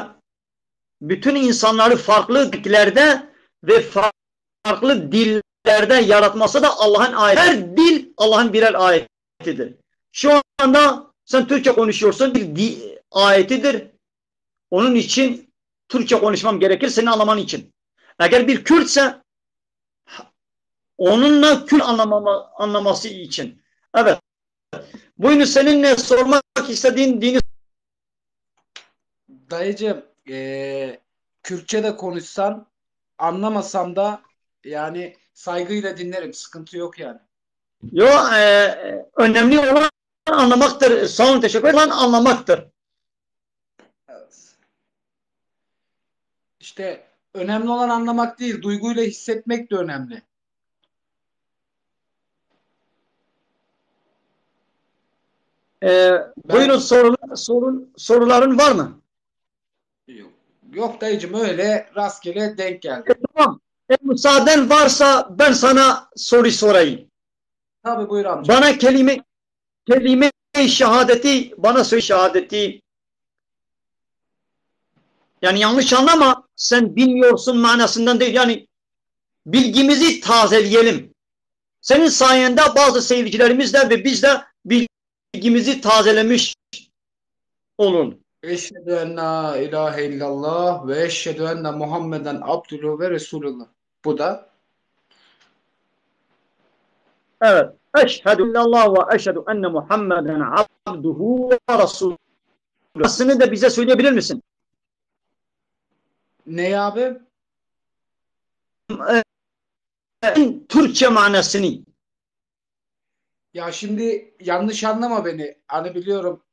bütün insanları farklı renklerde ve farklı dillerde yaratması da Allah'ın ayeti. Her dil Allah'ın birer ayetidir. Şu anda sen Türkçe konuşuyorsun, bir di-, ayetidir. Onun için Türkçe konuşmam gerekir senin anlaman için. Eğer bir Kürtse, onunla Kürt anlamama-, anlaması için. Evet. Buyurun, senin ne sormak istediğin dini... Dayıcığım, eee, Kürtçe de konuşsan, anlamasam da yani saygıyla dinlerim, sıkıntı yok yani. Yo, e, önemli olan anlamaktır. Sağ olun, teşekkür ederim. Olan anlamaktır. Evet. İşte önemli olan anlamak değil, duyguyla hissetmek de önemli. Ee, Ben buyurun, sorun, sorun, soruların var mı? Yok. Yok dayıcım, öyle rastgele denk geldi. E, tamam. E, müsaaden varsa ben sana soru sorayım. Tabii, buyur amca. Bana kelime, kelime-i şehadeti, bana söyle şehadeti. Yani yanlış anlama, sen bilmiyorsun manasından değil. Yani bilgimizi tazeleyelim. Senin sayende bazı seyircilerimiz de ve biz de bilgimizi tazelemiş olun. Eşhedü en la ilahe illallah ve eşhedü enne Muhammeden abduhu ve resulullah. Bu da Evet. Eşhedü illallah ve eşhedü enne Muhammeden abduhu ve resulühü. Aslını da bize söyleyebilir misin? Ne abi? Türkçe manasını. Ya şimdi yanlış anlama beni. Hani biliyorum,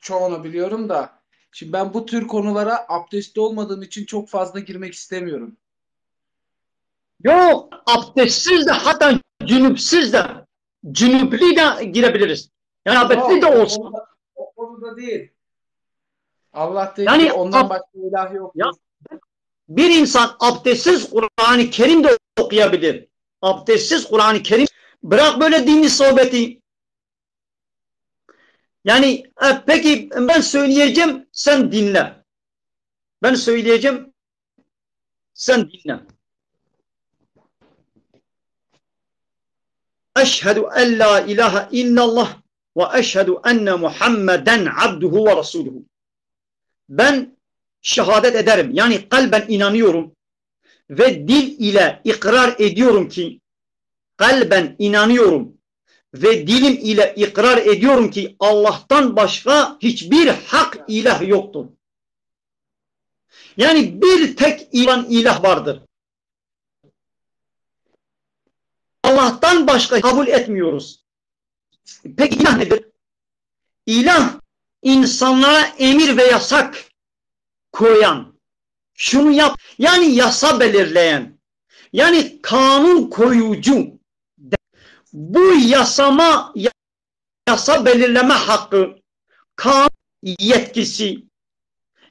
çoğunu biliyorum da. Şimdi ben bu tür konulara abdestli olmadığım için çok fazla girmek istemiyorum. Yok, abdestsiz de, hatta cünüpsüz de, cünüplü de girebiliriz. Yani abdestli de Yok, o olsun. konuda, o konuda değil. Allah tek Yani ki ondan ab- başka ilah yok. Ya, bir insan abdestsiz Kur'an-ı Kerim de okuyabilir. Abdestsiz Kur'an-ı Kerim. Bırak böyle dinli sohbeti. Yani e, peki ben söyleyeceğim, sen dinle. Ben söyleyeceğim, sen dinle. Eşhedü en la ilahe illallah ve eşhedü enne Muhammeden abduhu ve resuluhu. Ben şehadet ederim. Yani kalben inanıyorum ve dil ile ikrar ediyorum ki, kalben inanıyorum ve dilim ile ikrar ediyorum ki Allah'tan başka hiçbir hak ilah yoktur. Yani bir tek ilan ilah vardır. Allah'tan başka kabul etmiyoruz. Peki ilah nedir? İlah insanlara emir ve yasak koyan, şunu yap, yani yasa belirleyen, yani kanun koyucu. Bu yasama, yasa belirleme hakkı, kanun yetkisi,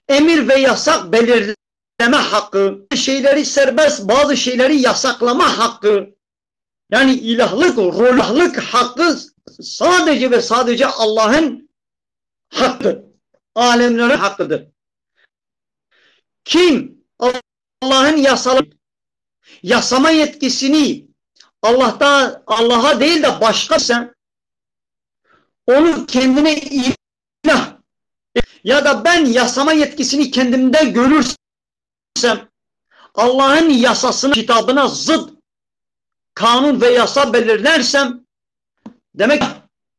emir ve yasak belirleme hakkı, şeyleri serbest, bazı şeyleri yasaklama hakkı, yani ilahlık, rolahlık hakkı sadece ve sadece Allah'ın hakkıdır. Alemlerin hakkıdır. Kim Allah'ın yasaları, yasama yetkisini Allah'ta, Allah'a değil de başka ise onu kendine ilah ya da ben yasama yetkisini kendimde görürsem, Allah'ın yasasına, kitabına zıt kanun ve yasa belirlersem, demek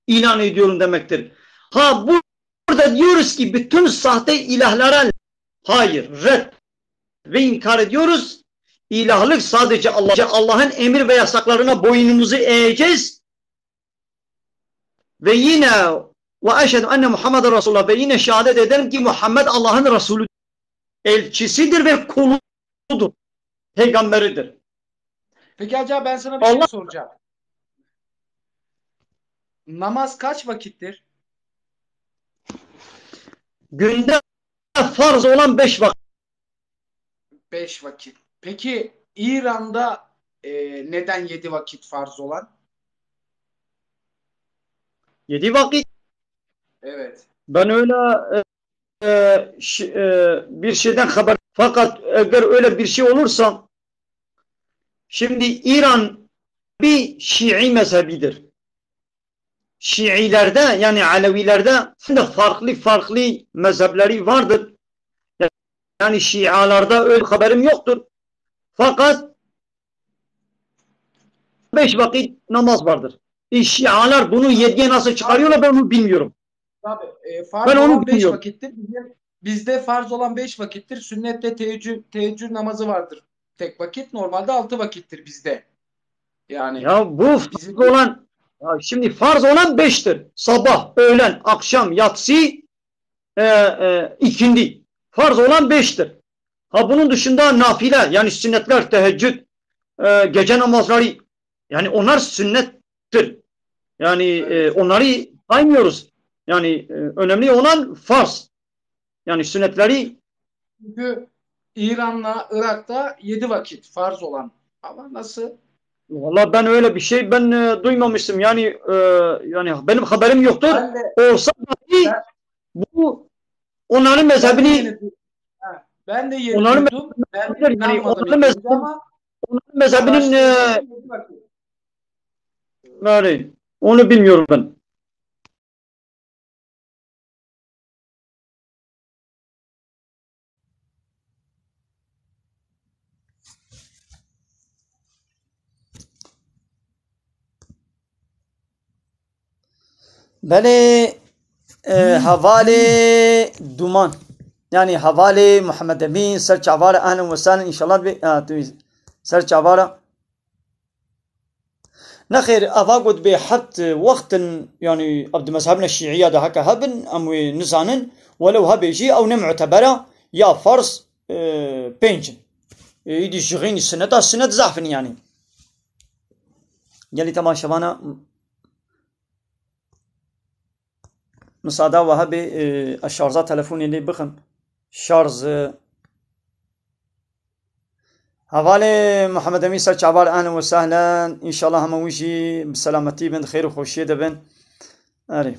ilan ediyorum demektir. Ha, burada diyoruz ki bütün sahte ilahlara hayır, red ve inkar ediyoruz. İlahlık sadece Allah, Allah'ın emir ve yasaklarına boynumuzu eğeceğiz. Ve yine ve eşhedü enne Muhammeden Resulullah, ve yine şehadet ederim ki Muhammed Allah'ın Resulü, elçisidir ve kuludur, peygamberidir. Peki acaba ben sana bir şey Allah- soracağım. Namaz kaç vakittir? Günde farz olan beş vakit. Beş vakit. Peki İran'da e, neden yedi vakit farz olan? Yedi vakit. Evet. Ben öyle e, e, şi- e, bir şeyden haber. Fakat eğer öyle bir şey olursa, şimdi İran bir Şii mezhebidir. Şiilerde, yani Alevilerde de farklı farklı mezhepleri vardır. Yani Şialarda öyle haberim yoktur. Fakat beş vakit namaz vardır. E, Şialar bunu yediye nasıl çıkarıyorlar, ben onu bilmiyorum. Tabii. E, farz Ben onu olan beş bilmiyorum. Vakittir. Bizim, bizde farz olan beş vakittir. Sünnette teheccüd, teheccüd namazı vardır. Tek vakit. Normalde altı vakittir bizde. Yani Ya bu farz bizim olan, ya şimdi farz olan beştir. Sabah, öğlen, akşam, yatsı, e, e, ikindi. Farz olan beştir. Ha, bunun dışında nafile, yani sünnetler, teheccüd, e, gece namazları, yani onlar sünnettir. Yani e, Evet. onları saymıyoruz. Yani e, önemli olan farz. Yani sünnetleri Çünkü İran'la Irak'ta yedi vakit farz olan. Ama nasıl? Valla ben öyle bir şey ben e, duymamıştım. Yani e, yani benim haberim yoktur. Ben de, Olsa dahi ben, bu onların ben de mezhebini yeni duydum. Ha, ben de yeni onların duydum. Ben de mezhebini yani inanmadım onların ilk önce mezhebini ama onların mezhebinin e, araştırdım. Yedi vakit. yani onu bilmiyorum ben. Belê, e, hevalê Duman. Yani hevalê Muhammed Emîn, ser çavara, ehlen ve sehlen, inşallah bi, ha, tu ser çavara. Nexêr, eva got bê heft wextin, yani ev di mezhebine şîiya de heke hebin, em wê nizanin, welew hebê jî ew ne mu'tebera, ya farz, e, pênc in. E, îdî jixînî sineta, sinet zehf in yani. Gelî temaşevana Misada we hebe, e, ez şarja telefonê lê bixim. Şarj, e, hevalê Muhammed Emîn ser çavar, ehlen ve sehlen. Înşallah hema wî jî bi selametî bin, di xêr û xweşiyê de bin. Erê.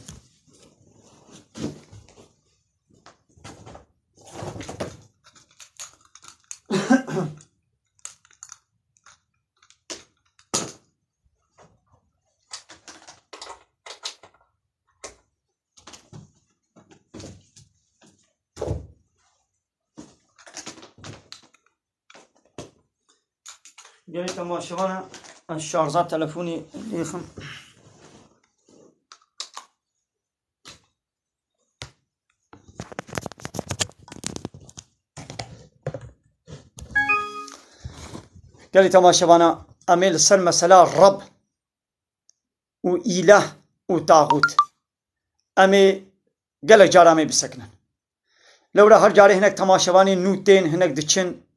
Gelî temaşevana, ez şarja telefonî lêxim. Gelî temaşevana, em ê li ser mesela Reb û îlah û taxût. Em ê gelek cara em ê bisekinin. Lewra her carê hinek temaşevanên nû tên, hinek diçin.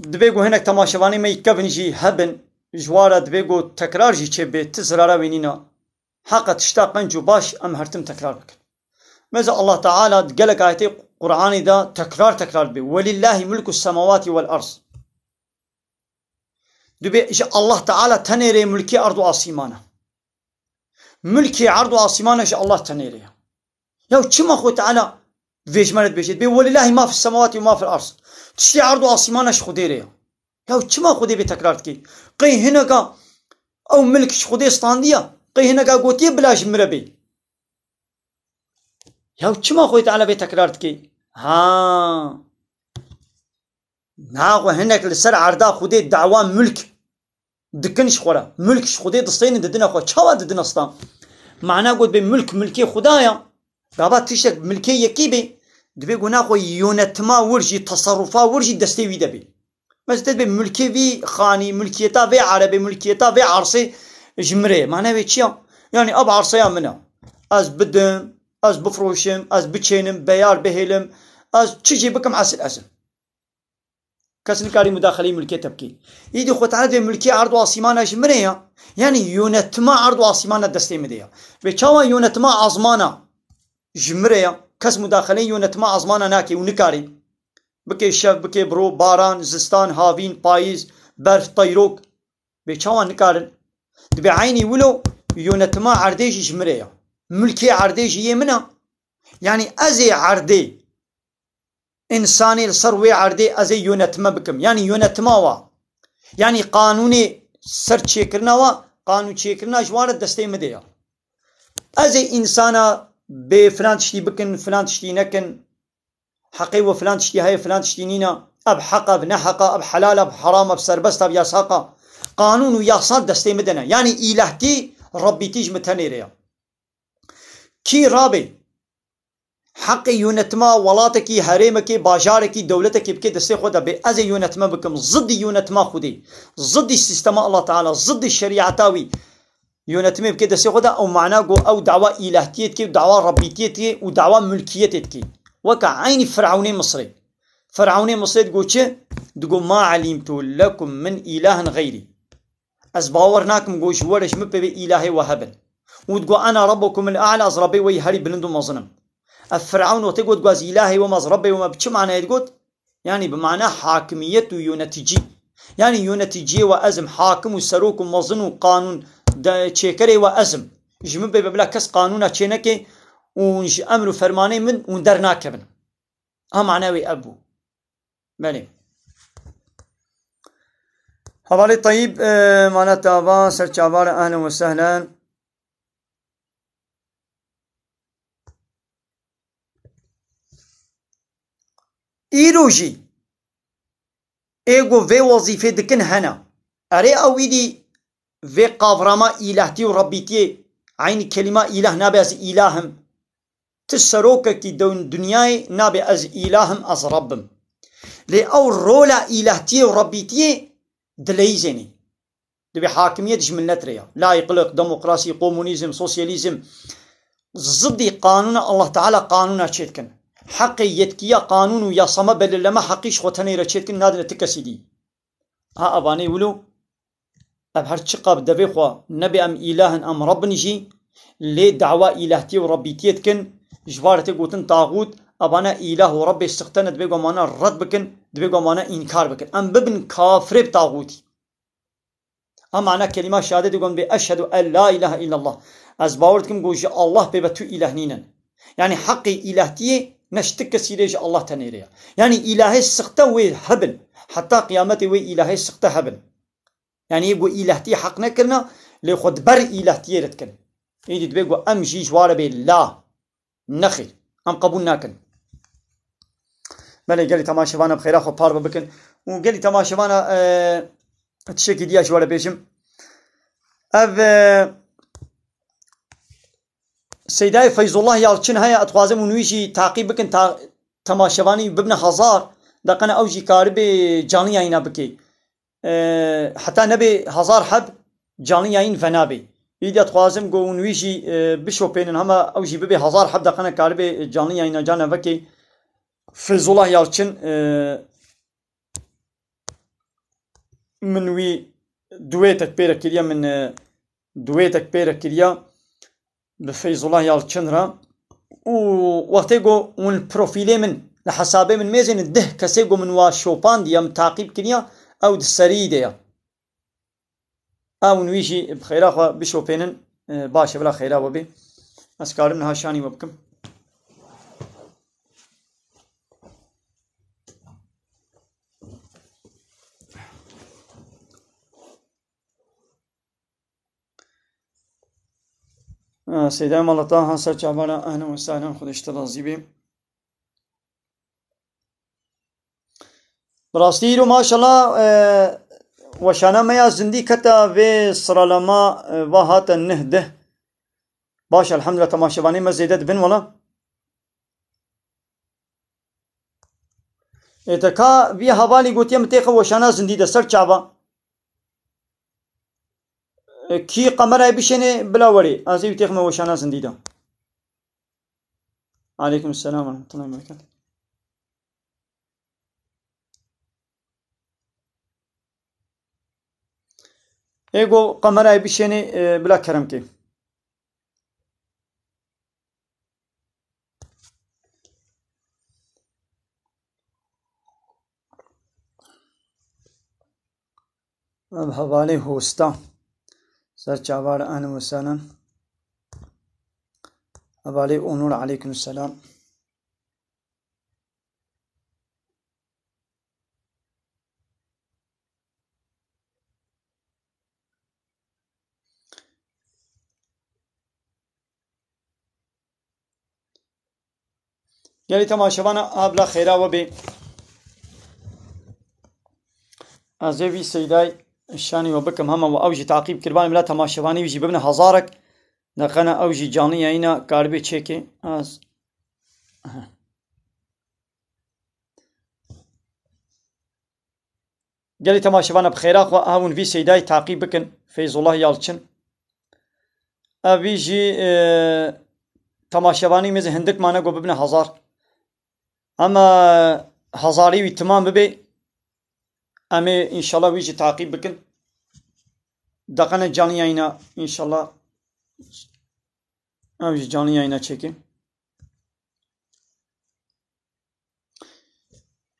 Dibê ku hinek temaşevanê me yî kevin jî hebin, ji wa re dibê ku tekrar jî çêbê, ti zirara wê nîna. Heqa tişta qenc û baş em her tim tekrar bikin. Mesela Allah Teala di gelek ayetê Qur'anê de tekrar tekrar dibê. Welillahî mulku semawatî wel ard. Dibê ji Allah Teala tenê rê mulkê erd û asîman e. Mulkê erd û asîman e ji Allah tenê rê ye. Ya çima Xwedê Teala vê ji me re dibêje? Dibê, "Welillahî ma fis semawatî ve ma fil ard." Tiştê erd û asîman e ji Xwedê rê ye. Ya çima Xwedê vê tekrar dikê? Qey hineka ew milk ji Xwedê standiye? Qey hineka gotiye bila ji min re bê? Ya çima Xwedê Teala vê tekrar dikê? Ha. Naxwe hinek li ser erda Xwedê dawa mulk dikin ji xwe re. Mulk ji Xwedê distênin didine xwe. Çawa didine stan? Mana got bê mulk, mulkê Xweda ya. Gava tiştek milkê yekî bê, dibê ku naxwe yönetima wir jî, teserrufa wir jî destê wî de bê. Mesela te dibê mulkê vî xanî, mulkiyeta vê erebê, mulkiyeta vê arsê ji min rê ye. Mana wê çi ya? Yani ev arseya min e. Ez bidim, ez bifroşim, ez biçênim, beyar bihêlim, ez çi jî bikim esil ez im. Kes nikarî mudaxeleyî mulkê te bikî. Îdî Xwedê Teala dê mulkê erd û asîmana ji min re ya. Yani yönetima erd û asîmana destê min de ya. Vê çawa yönetima azmana ji min re ya. Kes mudaxeleyî yönetima azmana nake û nikarî. Bike şev, bike biro, baran, zistan, havîn, payîz, berf, teyrok. Vê çawa nikarin. Dibê eynî wilo yönetima erdê jî ji min re ya. Mulkê erdê jî yê min a. Yani ez ê erdê. Însanê li ser wê erdê ez ê yönetime bikim. Yani yönetima wa. Yani qanûnê ser çêkirina wa, qanûn çêkirina ji wan re destê min de ya. Ez ê însana bê filan tiştî bikin, filan tiştî nekin. Heqê we filan tiştî heye, filan tiştî nîna. Ev heq e, ev ne heq e, ev helal e, ev heram e, ev serbest e, ev yasak e. Qanûn û yasa destê min de ne. Yani îlahtî, Rebbîtî ji min tenê re ya. Kî rabê heqê yönetima welatekî, herêmekî, bajarekî, dewletekî bike destê xwe de bê, ez ê yönetime bikim, zidî yönetima Xwedê, zidî sîstema Allah Teala, zidî şerîeta wî yönetimê bike destê xwe de, ew mana ku ew dawa îlahtiyê dike û dawa Rebbîtiyê dike û dawa mulkiyetê dike. Weke eynî Firewnê Misrê. Firewnê Misrê digo çi? Digo, "Ma elimtu lekum min ilahin xeyrî." Ez bawer nakim ku ji we re ji min pê vê îlahê we hebin. Û digo, "Ena rabbukumul a'la", ez Rebbê we yî herî bilind û mezin im. Ev Firewn wextê got, "Gu ez îlahê we me, ez Rebbê we me", bi çi manayê digot? Yani bi mana hakimiyet û yöneticî. Yani yöneticiyê we ez im, hakim û serok û mezin û qanûn de çêkerê we ez im. Ji min pê ve bila kes qanûna çê neke û ji emr û fermanê min hûn dernakevin. A mana wê ev bû. Belê. Hevalê Teyîb, e, mana te ava, ser çavar, ehlen ve sehlen. Îro jî ê ku vê wezîfê dikin hene. Erê ew îdî vê qavrama îlahtî û Rebbîtiyê Eynî kelîma îlah nabe ez îlah im. Ti serokekî dew-, dinyayê nabe ez îlah im, ez Reb im. Lê ew rola îlahtiyê û Rebbîtiyê dileyîzênê. Divê hakimiyet ji millet re ya. Layîqlik, demokrasî, komunîzm, sosyalîzm zidî qanûna Allah Teala qanûna çê dikin. Heqê yetkiya qanûn û yasama belirleme heqî ji xwe tenê re çê dikin, nadine ti kesî dî. Ha, evanê wilo, ev her çiqa bi devê xwe nebe em îlah in, em Reb in jî, lê dawa îlahtiyê û Rebbîtiyê dikin, ji van re tê gotin taxût, evana îlah û Rebbê sixte ne, divê ku em wana red bikin, divê ku em wana înkar bikin. Em bibin kafirê bi taxûtî. Em mana kelîma şehadetê gon bê eşhedû en la îlahe îllallah. Ez bawer dikim ku ji Allah pê ve tu îlah nînin. Yanî heqê îlahtiyê ne ji ti kesî rê, ji Allah tenê rê ya. Yanî îlahê sixte wê hebin. Heta qiyametê wê îlahê sixte hebin. Yanî yê ku îlahtiyê heq nekirina, lê xwe di ber îlahtiyê re dikin. Îdî divê ku em jî ji wa re bê la. Nexêr. Em qebûl nakin. Belê, gelî temaşevana bi xêra xwe parve bikin. Û gelî temaşevana, e, tiştekî diya ji we re bêjim. Ev, e, Seydayê Feyzullah Yalçin heye, ez dixwazim hûn wî jî taqîb bikin, ta temaşevanî bibine hezar, deqene ew jî karibê canlı yayına bike. E, heta nebe hezar heb canlı yayın venabê. Îdî ez dixwazim ku hûn wî jî, e, bişopênin, hema ew jî bibe hezar heb, deqene karibê canlı yayına ca nevekê. Feyzullah Yalçin, e, min wî duêtek pê re kiriye, min, e, duêtek pê re kiriye bi Feyzullah Yalçin re. Û wextê ku hûn profîlê min li hesabê min mêzênin, deh kesê ku min wa şopandiye, min taqîb kiriye, ew di serî de ye. Ew hûn wî jî bi xêra xwe bişopênin, e, baş e, bila xêra we bê. Ez karim niha şanî we bikim. Ha, Seyda Malata, ha, ser çavana, ehlen ve sehlen, Xwedê ji te razî bê. Bi rastî îro maşallah, e, weşana me ya zindî keta vê sıralama, e, va hate neh deh. Baş, elhamdülillah, temaşevanê me zêde dibin wela. Ê te ka vî hevalî gotiye min têxe weşana zindî de ser çava. E, kî kamerayê bişênê bila werê. Ez ê wî têxime weşana zindî de. Aleykum selam ve rahmetullahi ve berekatuhu. Ê go kamerayê bişênê, e, bila kerem kê. Ev hevalê Hosta. Ser çavar, ehlen ve sehlen. Hevalê Onur, aleykum selam. Gelî temaşevana, a bila xêra we bê. Ez ê vî Seydayê şanî we bikim hema we ew jî taqîb kiribane, bila temaşevanî wî jî bibine hezarek. Neqena ew jî canlı yayına karibê çêkê. Ez. Gelî temaşevana bi xêra xwe, a hûn vî Seydayê taqîb bikin, Feyzullah Yalçin. Ev vî jî, e, temaşevanî mêze hindik mane ku bibine hezar. Ema hezarî wî timam bibe, em ê înşallah wî jî taqîb bikin. Deqene canlı yayına înşallah. Ev jî canlı yayına çêke.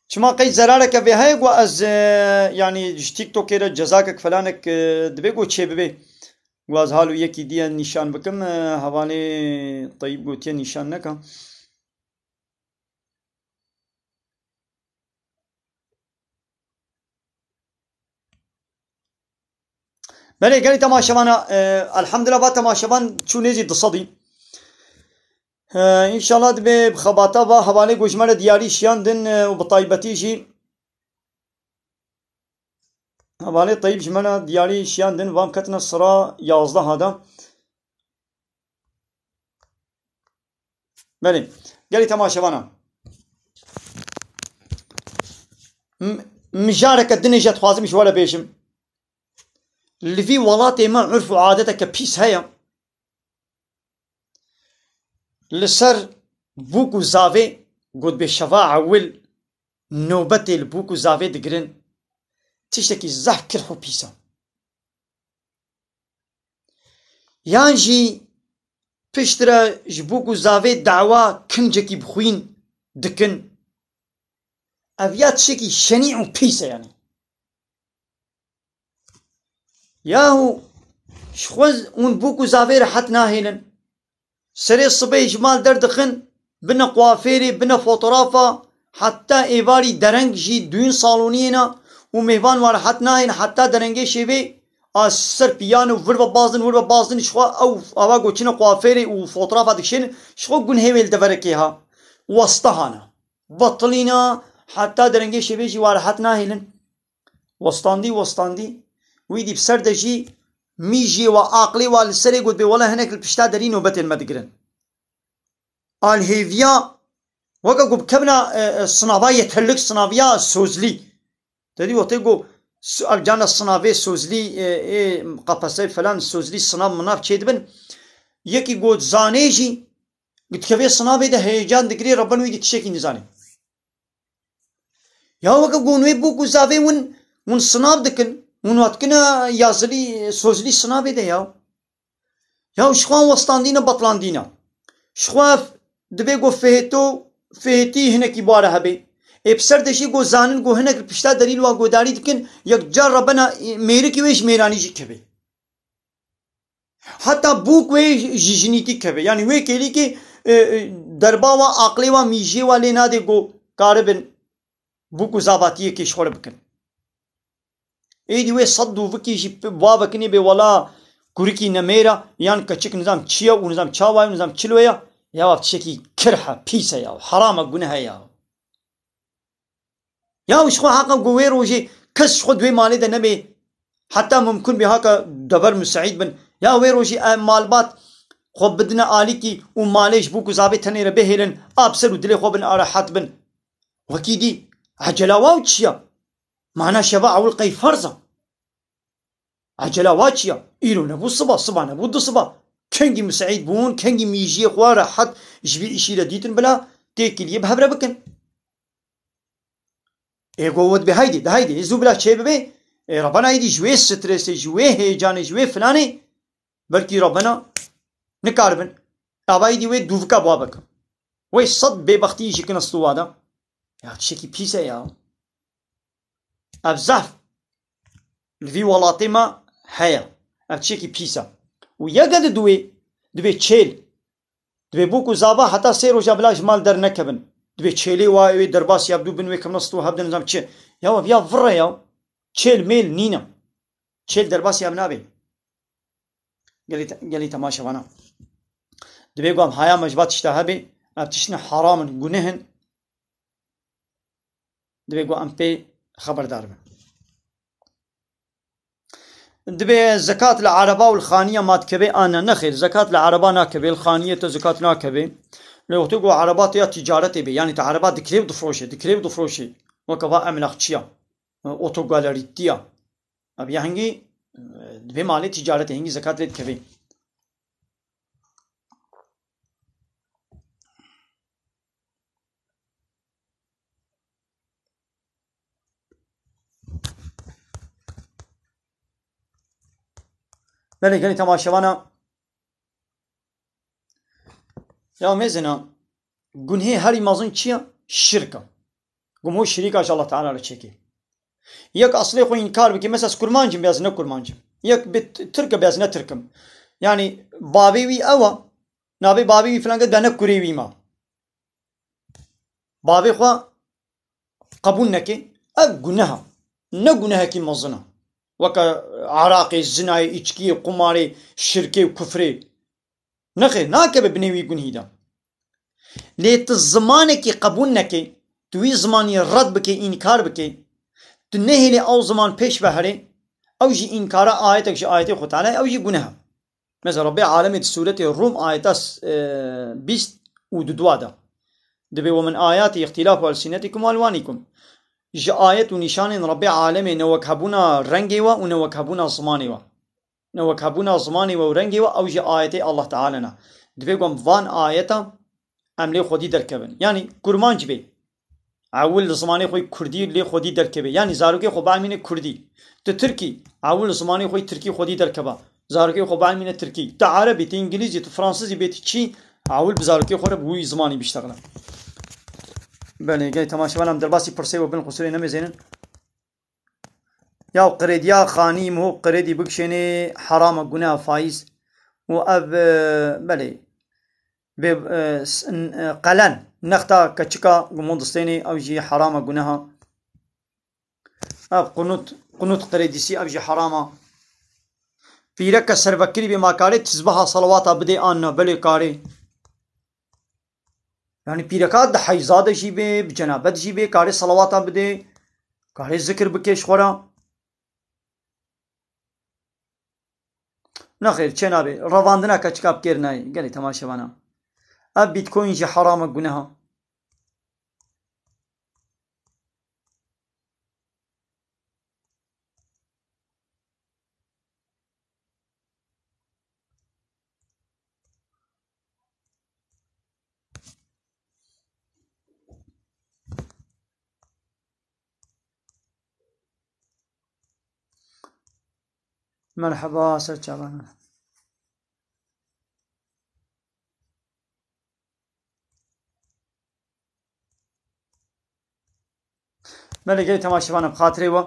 Çima qey zerareke vê heye ku ez, e, yanî ji TikTokê re cezakek felanek, e, dibe ku çê bibe. Ku ez hal û yekî diye nîşan bikim, e, hevalê Teyîb gotiye nîşan neka. Belê, gelî temaşevana, e, elhamdülillah, va temaşevan çû nêzî du sedî. E, înşallah dibe bi xebata va hevalê ku ji me re diyarî şiyan din, e, û bi taybetî jî hevalê Teyîb ji me re diyarî şiyan din, van ketine sira yazdeh da. Belê. Gelî temaşevana. M-, mijareke dinê jî dixwazim ji we re bêjim. Li vî welatê me urf û adeteke pîs heye. Li ser bûk û zavê, got bê şeva ewil nobetê li bûk û zavê digirin. Tiştekî zehf kirh û pîs e. Yan jî piştre ji bûk û zavê dawa kincekî bi xwîn dikin. Ev ya tiştekî şenî û pîs e yanî. Yahu ji xwe hûn bûk û zavê rehet nahêlin. Serê sibê ji mal derdixin, bine kuafêrê, bine fotografa, heta êvarî dereng jî duyun saloniyê ne û mêvan wa rehet nahên heta derengê şêvê a ser piyan û vir ve bazdin, wir ve bazdin, ji xwe ew ava goçine kuafêrê û fotografa dikişênin, ji xwe gunhê wê li deverekê ha. Westa hane. Betilîna heta derengê şevê jî wa rehet nahêlin. Westandî, westandî. Wî dî bi ser de jî mîjê wa, aqlê wa li serê got bê wele hinek li pişta derî nobetên me digirin. Alhêviya weke ku bikevina, e, e, sinava yeterlik, sinaviya sozlî. Te dî wextê ku s-, ev cana sinavê sozlî, e, ê, qepesey falan sozlî sinav minav çêdibin. Yekî ku zanê jî, dikeve sinavê de heyecan digirê, reben wî dî tiştekî nizanê. Ya weke ku hûn wê bûk û zavê win, win sinav dikin, win wa dikine yazilî, sozlî sinavê de ya. Ya ji xwe westandî ne, betlandî ne. Ji xwe f-, dibê ku fihêto, fihêtî hinekî bi wa re hebe. Ê bi ser de jî ku zanin ku hinek li pişta derî li wa guhdarî dikin, yek car re bena, e, mêrikî wê ji mêranî jî keve. Heta bûk wê ji jinîkî keve. Yanî wê kêlîkê, e, e, derba wa, aqlê wa, mîjiyê wa lê nadê ku karibin bûk û zavatiyekê ji xwe re bikin. Êdî wê sed dûvikî jî p-, bavekî nê bê wela kurikî nemêra, yan keçik nizam çi ye û nizam çawa ye û nizam çilo ye. Ya ev tiştekî kirh e, pîs e ya, heram e, guneh e ya. Ya ji xwe haqa ku wê rojê kes ji xwe di wê malê de nebe, heta mimkun bê haka dever miseîd bin. Ya wê rojê ev malbat xwe bidine alîkî û malê ji bûk û zavê tenê re bihêlin, a bi ser û dilê xwe bin, a rehet bin. Wekî dî, ecela wa çi ya? Mana şeva ewil qey ferz e. Ecela wa çi ya? Îro nebû siba, siba nebû du siba. Kengî miseîd bûn, kengî mîjiyê xwe rehet ji vî îşî re dîtin bila têkiliyê bi hev re bikin. Ê go wet bê, haydê, de haydê, zû bila çê bibe, ê, rebena êdî ji wê stresê, ji wê heyecanê, ji wê filanê, belkî rebena nikaribin. Ava êdî wê dûvika bwa bikin. Wê sed bêbextî jî kin stûwa de. Ya tiştekî pîs e ya. Ev zehf li vî welatê me heye. Ev tiştekî pîs e. Û yeke di duwê, divê çêl. Divê bûk û zava heta sê roja bila ji mal dernekevin. Divê çêlê wa wê derbasî hev dû bin, wê kevna stû hev de nizam çi. Ya ev ya vir e ya. Çêl mêl nîne. Çêl derbasî hev nabe. Gelî te-, gelî temaşevana. Divê ku em haya me ji va tişta hebe, ev tiştine haram in, guneh in. Divê ku em pê xeberdar bin. Divê zekat li ereba û li xaniya ma dikeve an ne? Nexêr, zekat li ereba nakeve, li xaniyê te zekat nakeve. Lê wextê ku ereba te ya tîcaretê be, yanî te ereba dikrê û difroşe, dikrê û difroşe. Weke va emlakçiya, otogalerîtiya. Ev ya hingî, e, divê malê tîcaretê, hingî zekat lê dikeve. Belê, gelî temaşevana. Ya mêzina, gunhê herî mezin çi ye? Şirk e. Ku mo şirîka ji Allah Teala re çêkê. Yek eslê xwe înkar bike, mesela ez kurmanc im, bê ez ne kurmanc im. Yek bê t-, tirk e, bê ez ne tirk im. Yanî bavê wî ew e, navê bavê wî filan ke, de ne kurê wî ma. Bavê xwe qebûl neke, ev guneh e. Ne gunehekî mezin e. Weke eraqê, zinayê, îçkiyê, qumarê, şirkê û kufrê. Nexêr, nakeve binê wî gunhî de. Lê tu zimanekî qebûl neke, tu wî zimanî red bike, înkar bike, tu nehêlê ew ziman pêş ve herê, ew jî înkara ayetek ji ayetê Xwe Teala, ew jî guneh e. Mesela Rebbê Alemê di sûretê Rûm ayeta, e, bîst, û di dua de. Dibê: "Ve min ayatî îxtîlafu elsinetikum û elwanikum." Ji ayet û nîşanên Rebbê alemê ne wek hebûna rengê we û ne wek hebûna zimanê we. Ne wek hebûna zimanê we û rengê we, ew jî ayetê Allah Teala ne. Dibê ku em van ayeta em lê xwedî derkevin. Yanî kurmanc bê, ewil li zimanê xwe kurdî lê xwedî derkeve. Yanî zarokê xwe bielmîne kurdî. Tu tirkî, ewil li zimanê xwe tirkî xwedî derkeva. Zarokê xwe bielmîne tirkî. Tu erebî, tu îngilîzî, tu fransizî bê, tu çî, ewil bi zarokê xwe re bi wî zimanî biştexile. Belê, gel temaşevan em derbasî pirsê we bin, qusûrê nemêzênin. Ya qirêdiya xanî, miho qirêdî bikişênê heram e, guneha faiz. Û ev, e, belê, bê, e, s-, n-, e, qelen, nexta keçika gumon distênê, ew jî heram e, guneha. Ev qunut, qunut qirêdîsî, ev jî heram e. Pîreke servekirî bê, ma karê tizbiha salawata bidê an ne? Belê karê. Yanî pîreka di heyza de jî bê, bi cenabet jî bê, karê salawata bidê, karê zikir bike ji xwe re. Nexêr, çênabê. Revandina keçika bi kêr nayê. Gelê temaşevana. Ev Bitcoin jî heram e, guneha. Merheba, ser çavan. Belê, gelê temaşevan, bi xatirê we.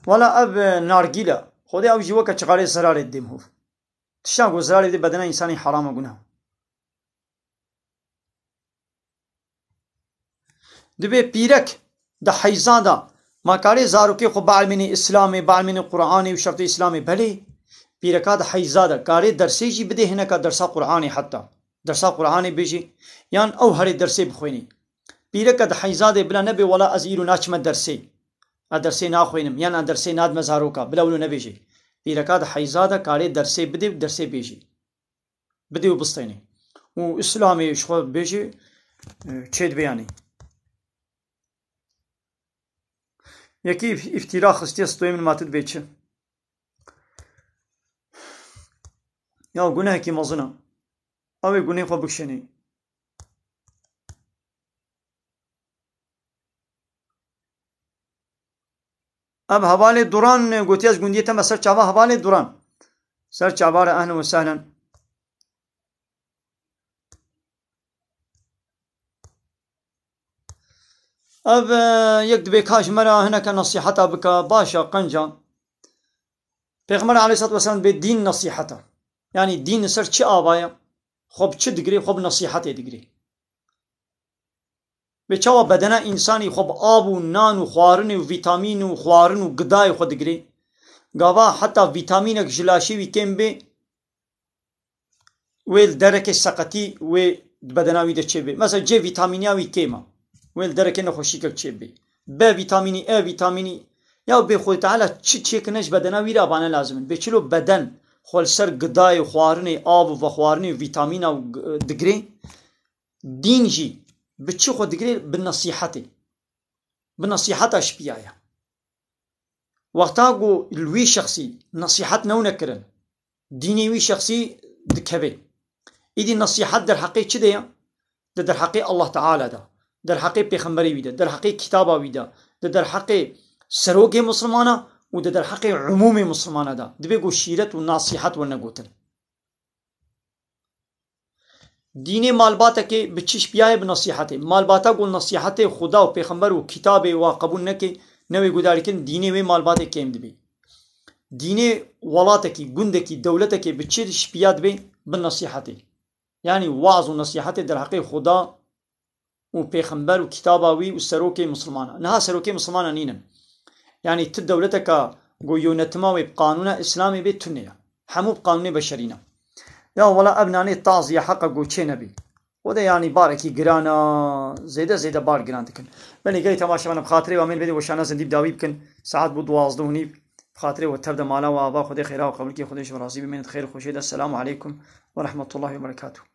Wala ev, e, nargîle. Xwedê ew jî weke çixarê zirarê didê miho. Tiştan ku zirarê didê bedena însanî heram e, guneha. Dibê pîrek di heyza de, ma karê zarokê xwe bielmînê Îslamê, bielmînê Qur'anê û şertê Îslamê? Belê, pîreka di heyza de karê dersê jî bidê, hineka dersa Qur'anê heta. Dersa Qur'anê bêjê, yan ew herê dersê bixwênê. Pîreke di heyza de bila nebê, wela ez îro naçime dersê. Ez dersê naxwênim, yan ez dersê nadime zaroka, bila wilo nebêjê. Pîreka di heyza de karê dersê bidê û dersê bêjê. Bidê û bistênê. Û Îslamê ji xwe bêjê, e, çê dibe yanî. Yekî îf-, îftîra xistiye stoyê min, ma tu dibê çi? Ya gunehekî mezin e. Ew ê gunehê xwe bikişênê. Ev hevalê Duran gotiye, ez gundiyê te me ser çava hevalê Duran. Ser çava re, ehlen ve sehlen. Ev, e, yek dibê ka ji me re hineke nesîheta bike, baş e, qenc e. Pêxember aleyhissalatu vesselam dibê dîn nesîhet e. Yanî dîn li ser çi ava ye? Xwe bi çi digirê? Xwe bi nesîhetê digirê. Bê çawa bedena însanî xwe bi av û nan û xwarinê û vîtamîn û xwarin û gidayê xwe digirê? Gava heta vîtamînek ji laşê wî kêm bê, wê li derekê seqetî wê di bedena wî de çêbê. Mesela C vîtamîniya wî kêm e. Wê li derekê nexweşîkek çêbê. B vîtamînî, E vîtamînî. Ya bê Xwedê Teala çi çêkirine ji bedena wî re, avane lazim in. Bê çilo beden xwe li ser gidayê, xwarinê, av û vexwarinê û vîtamîna û g-, digirê, dîn jî bi çi xwe digirê? Bi nesîhetê. Bi nesîheta şipiya ye. Wexta ku li wî şexsî nesîhet newne kirin, dînê wî şexsî dikeve. Îdî nesîhet derheqê çi de ye? Di derheqê Allah Teala de, derheqê pêxemberê wî de, derheqê kitaba wî de, di derheqê serokê misilmana û di derheqê umûmê misilmana de. Dibê ku şîret û nesîhet wene gotin. Dînê malbatekê bi çi şipiya ye? Bi nesîhetê. Malbata ku nesîhetê Xuda û Pêxember û kitabê wa qebûl neke, newê gudarî kirin, dînê wê malbatê kêm dibê. Dînê welatekî, gundekî, dewletekê bi çi şipiya dibê? Bi nesîhetê. Yanî waz û nesîhetê derheqê Xuda û pêxember û kitaba wî û serokê misilmana. Niha serokê misilmana nînin. Yanî tu dewleteka ku yonetima wê bi qanûna Îslamê bê, tune ye. Hemû bi qanûnê beşerî ne. Ya wela ev nanê tazî ye, heqa ku çê nebî. Xwedê yanî barekî giran a, zêde zêde bar giran dikin. Belê gelî temaşevan, bi xatirê we, em ê li vê de weşana zindî bi dawî bikin. Saet bû duwazdeh û nîv. Bi xatirê we tev de mala we ava, Xwedê xêra we qebul kê, Xwedê ji we razî be, mênê di xêr û xweşiyê de. Selamu aleykum ve rahmetullahi ve berekatuhu.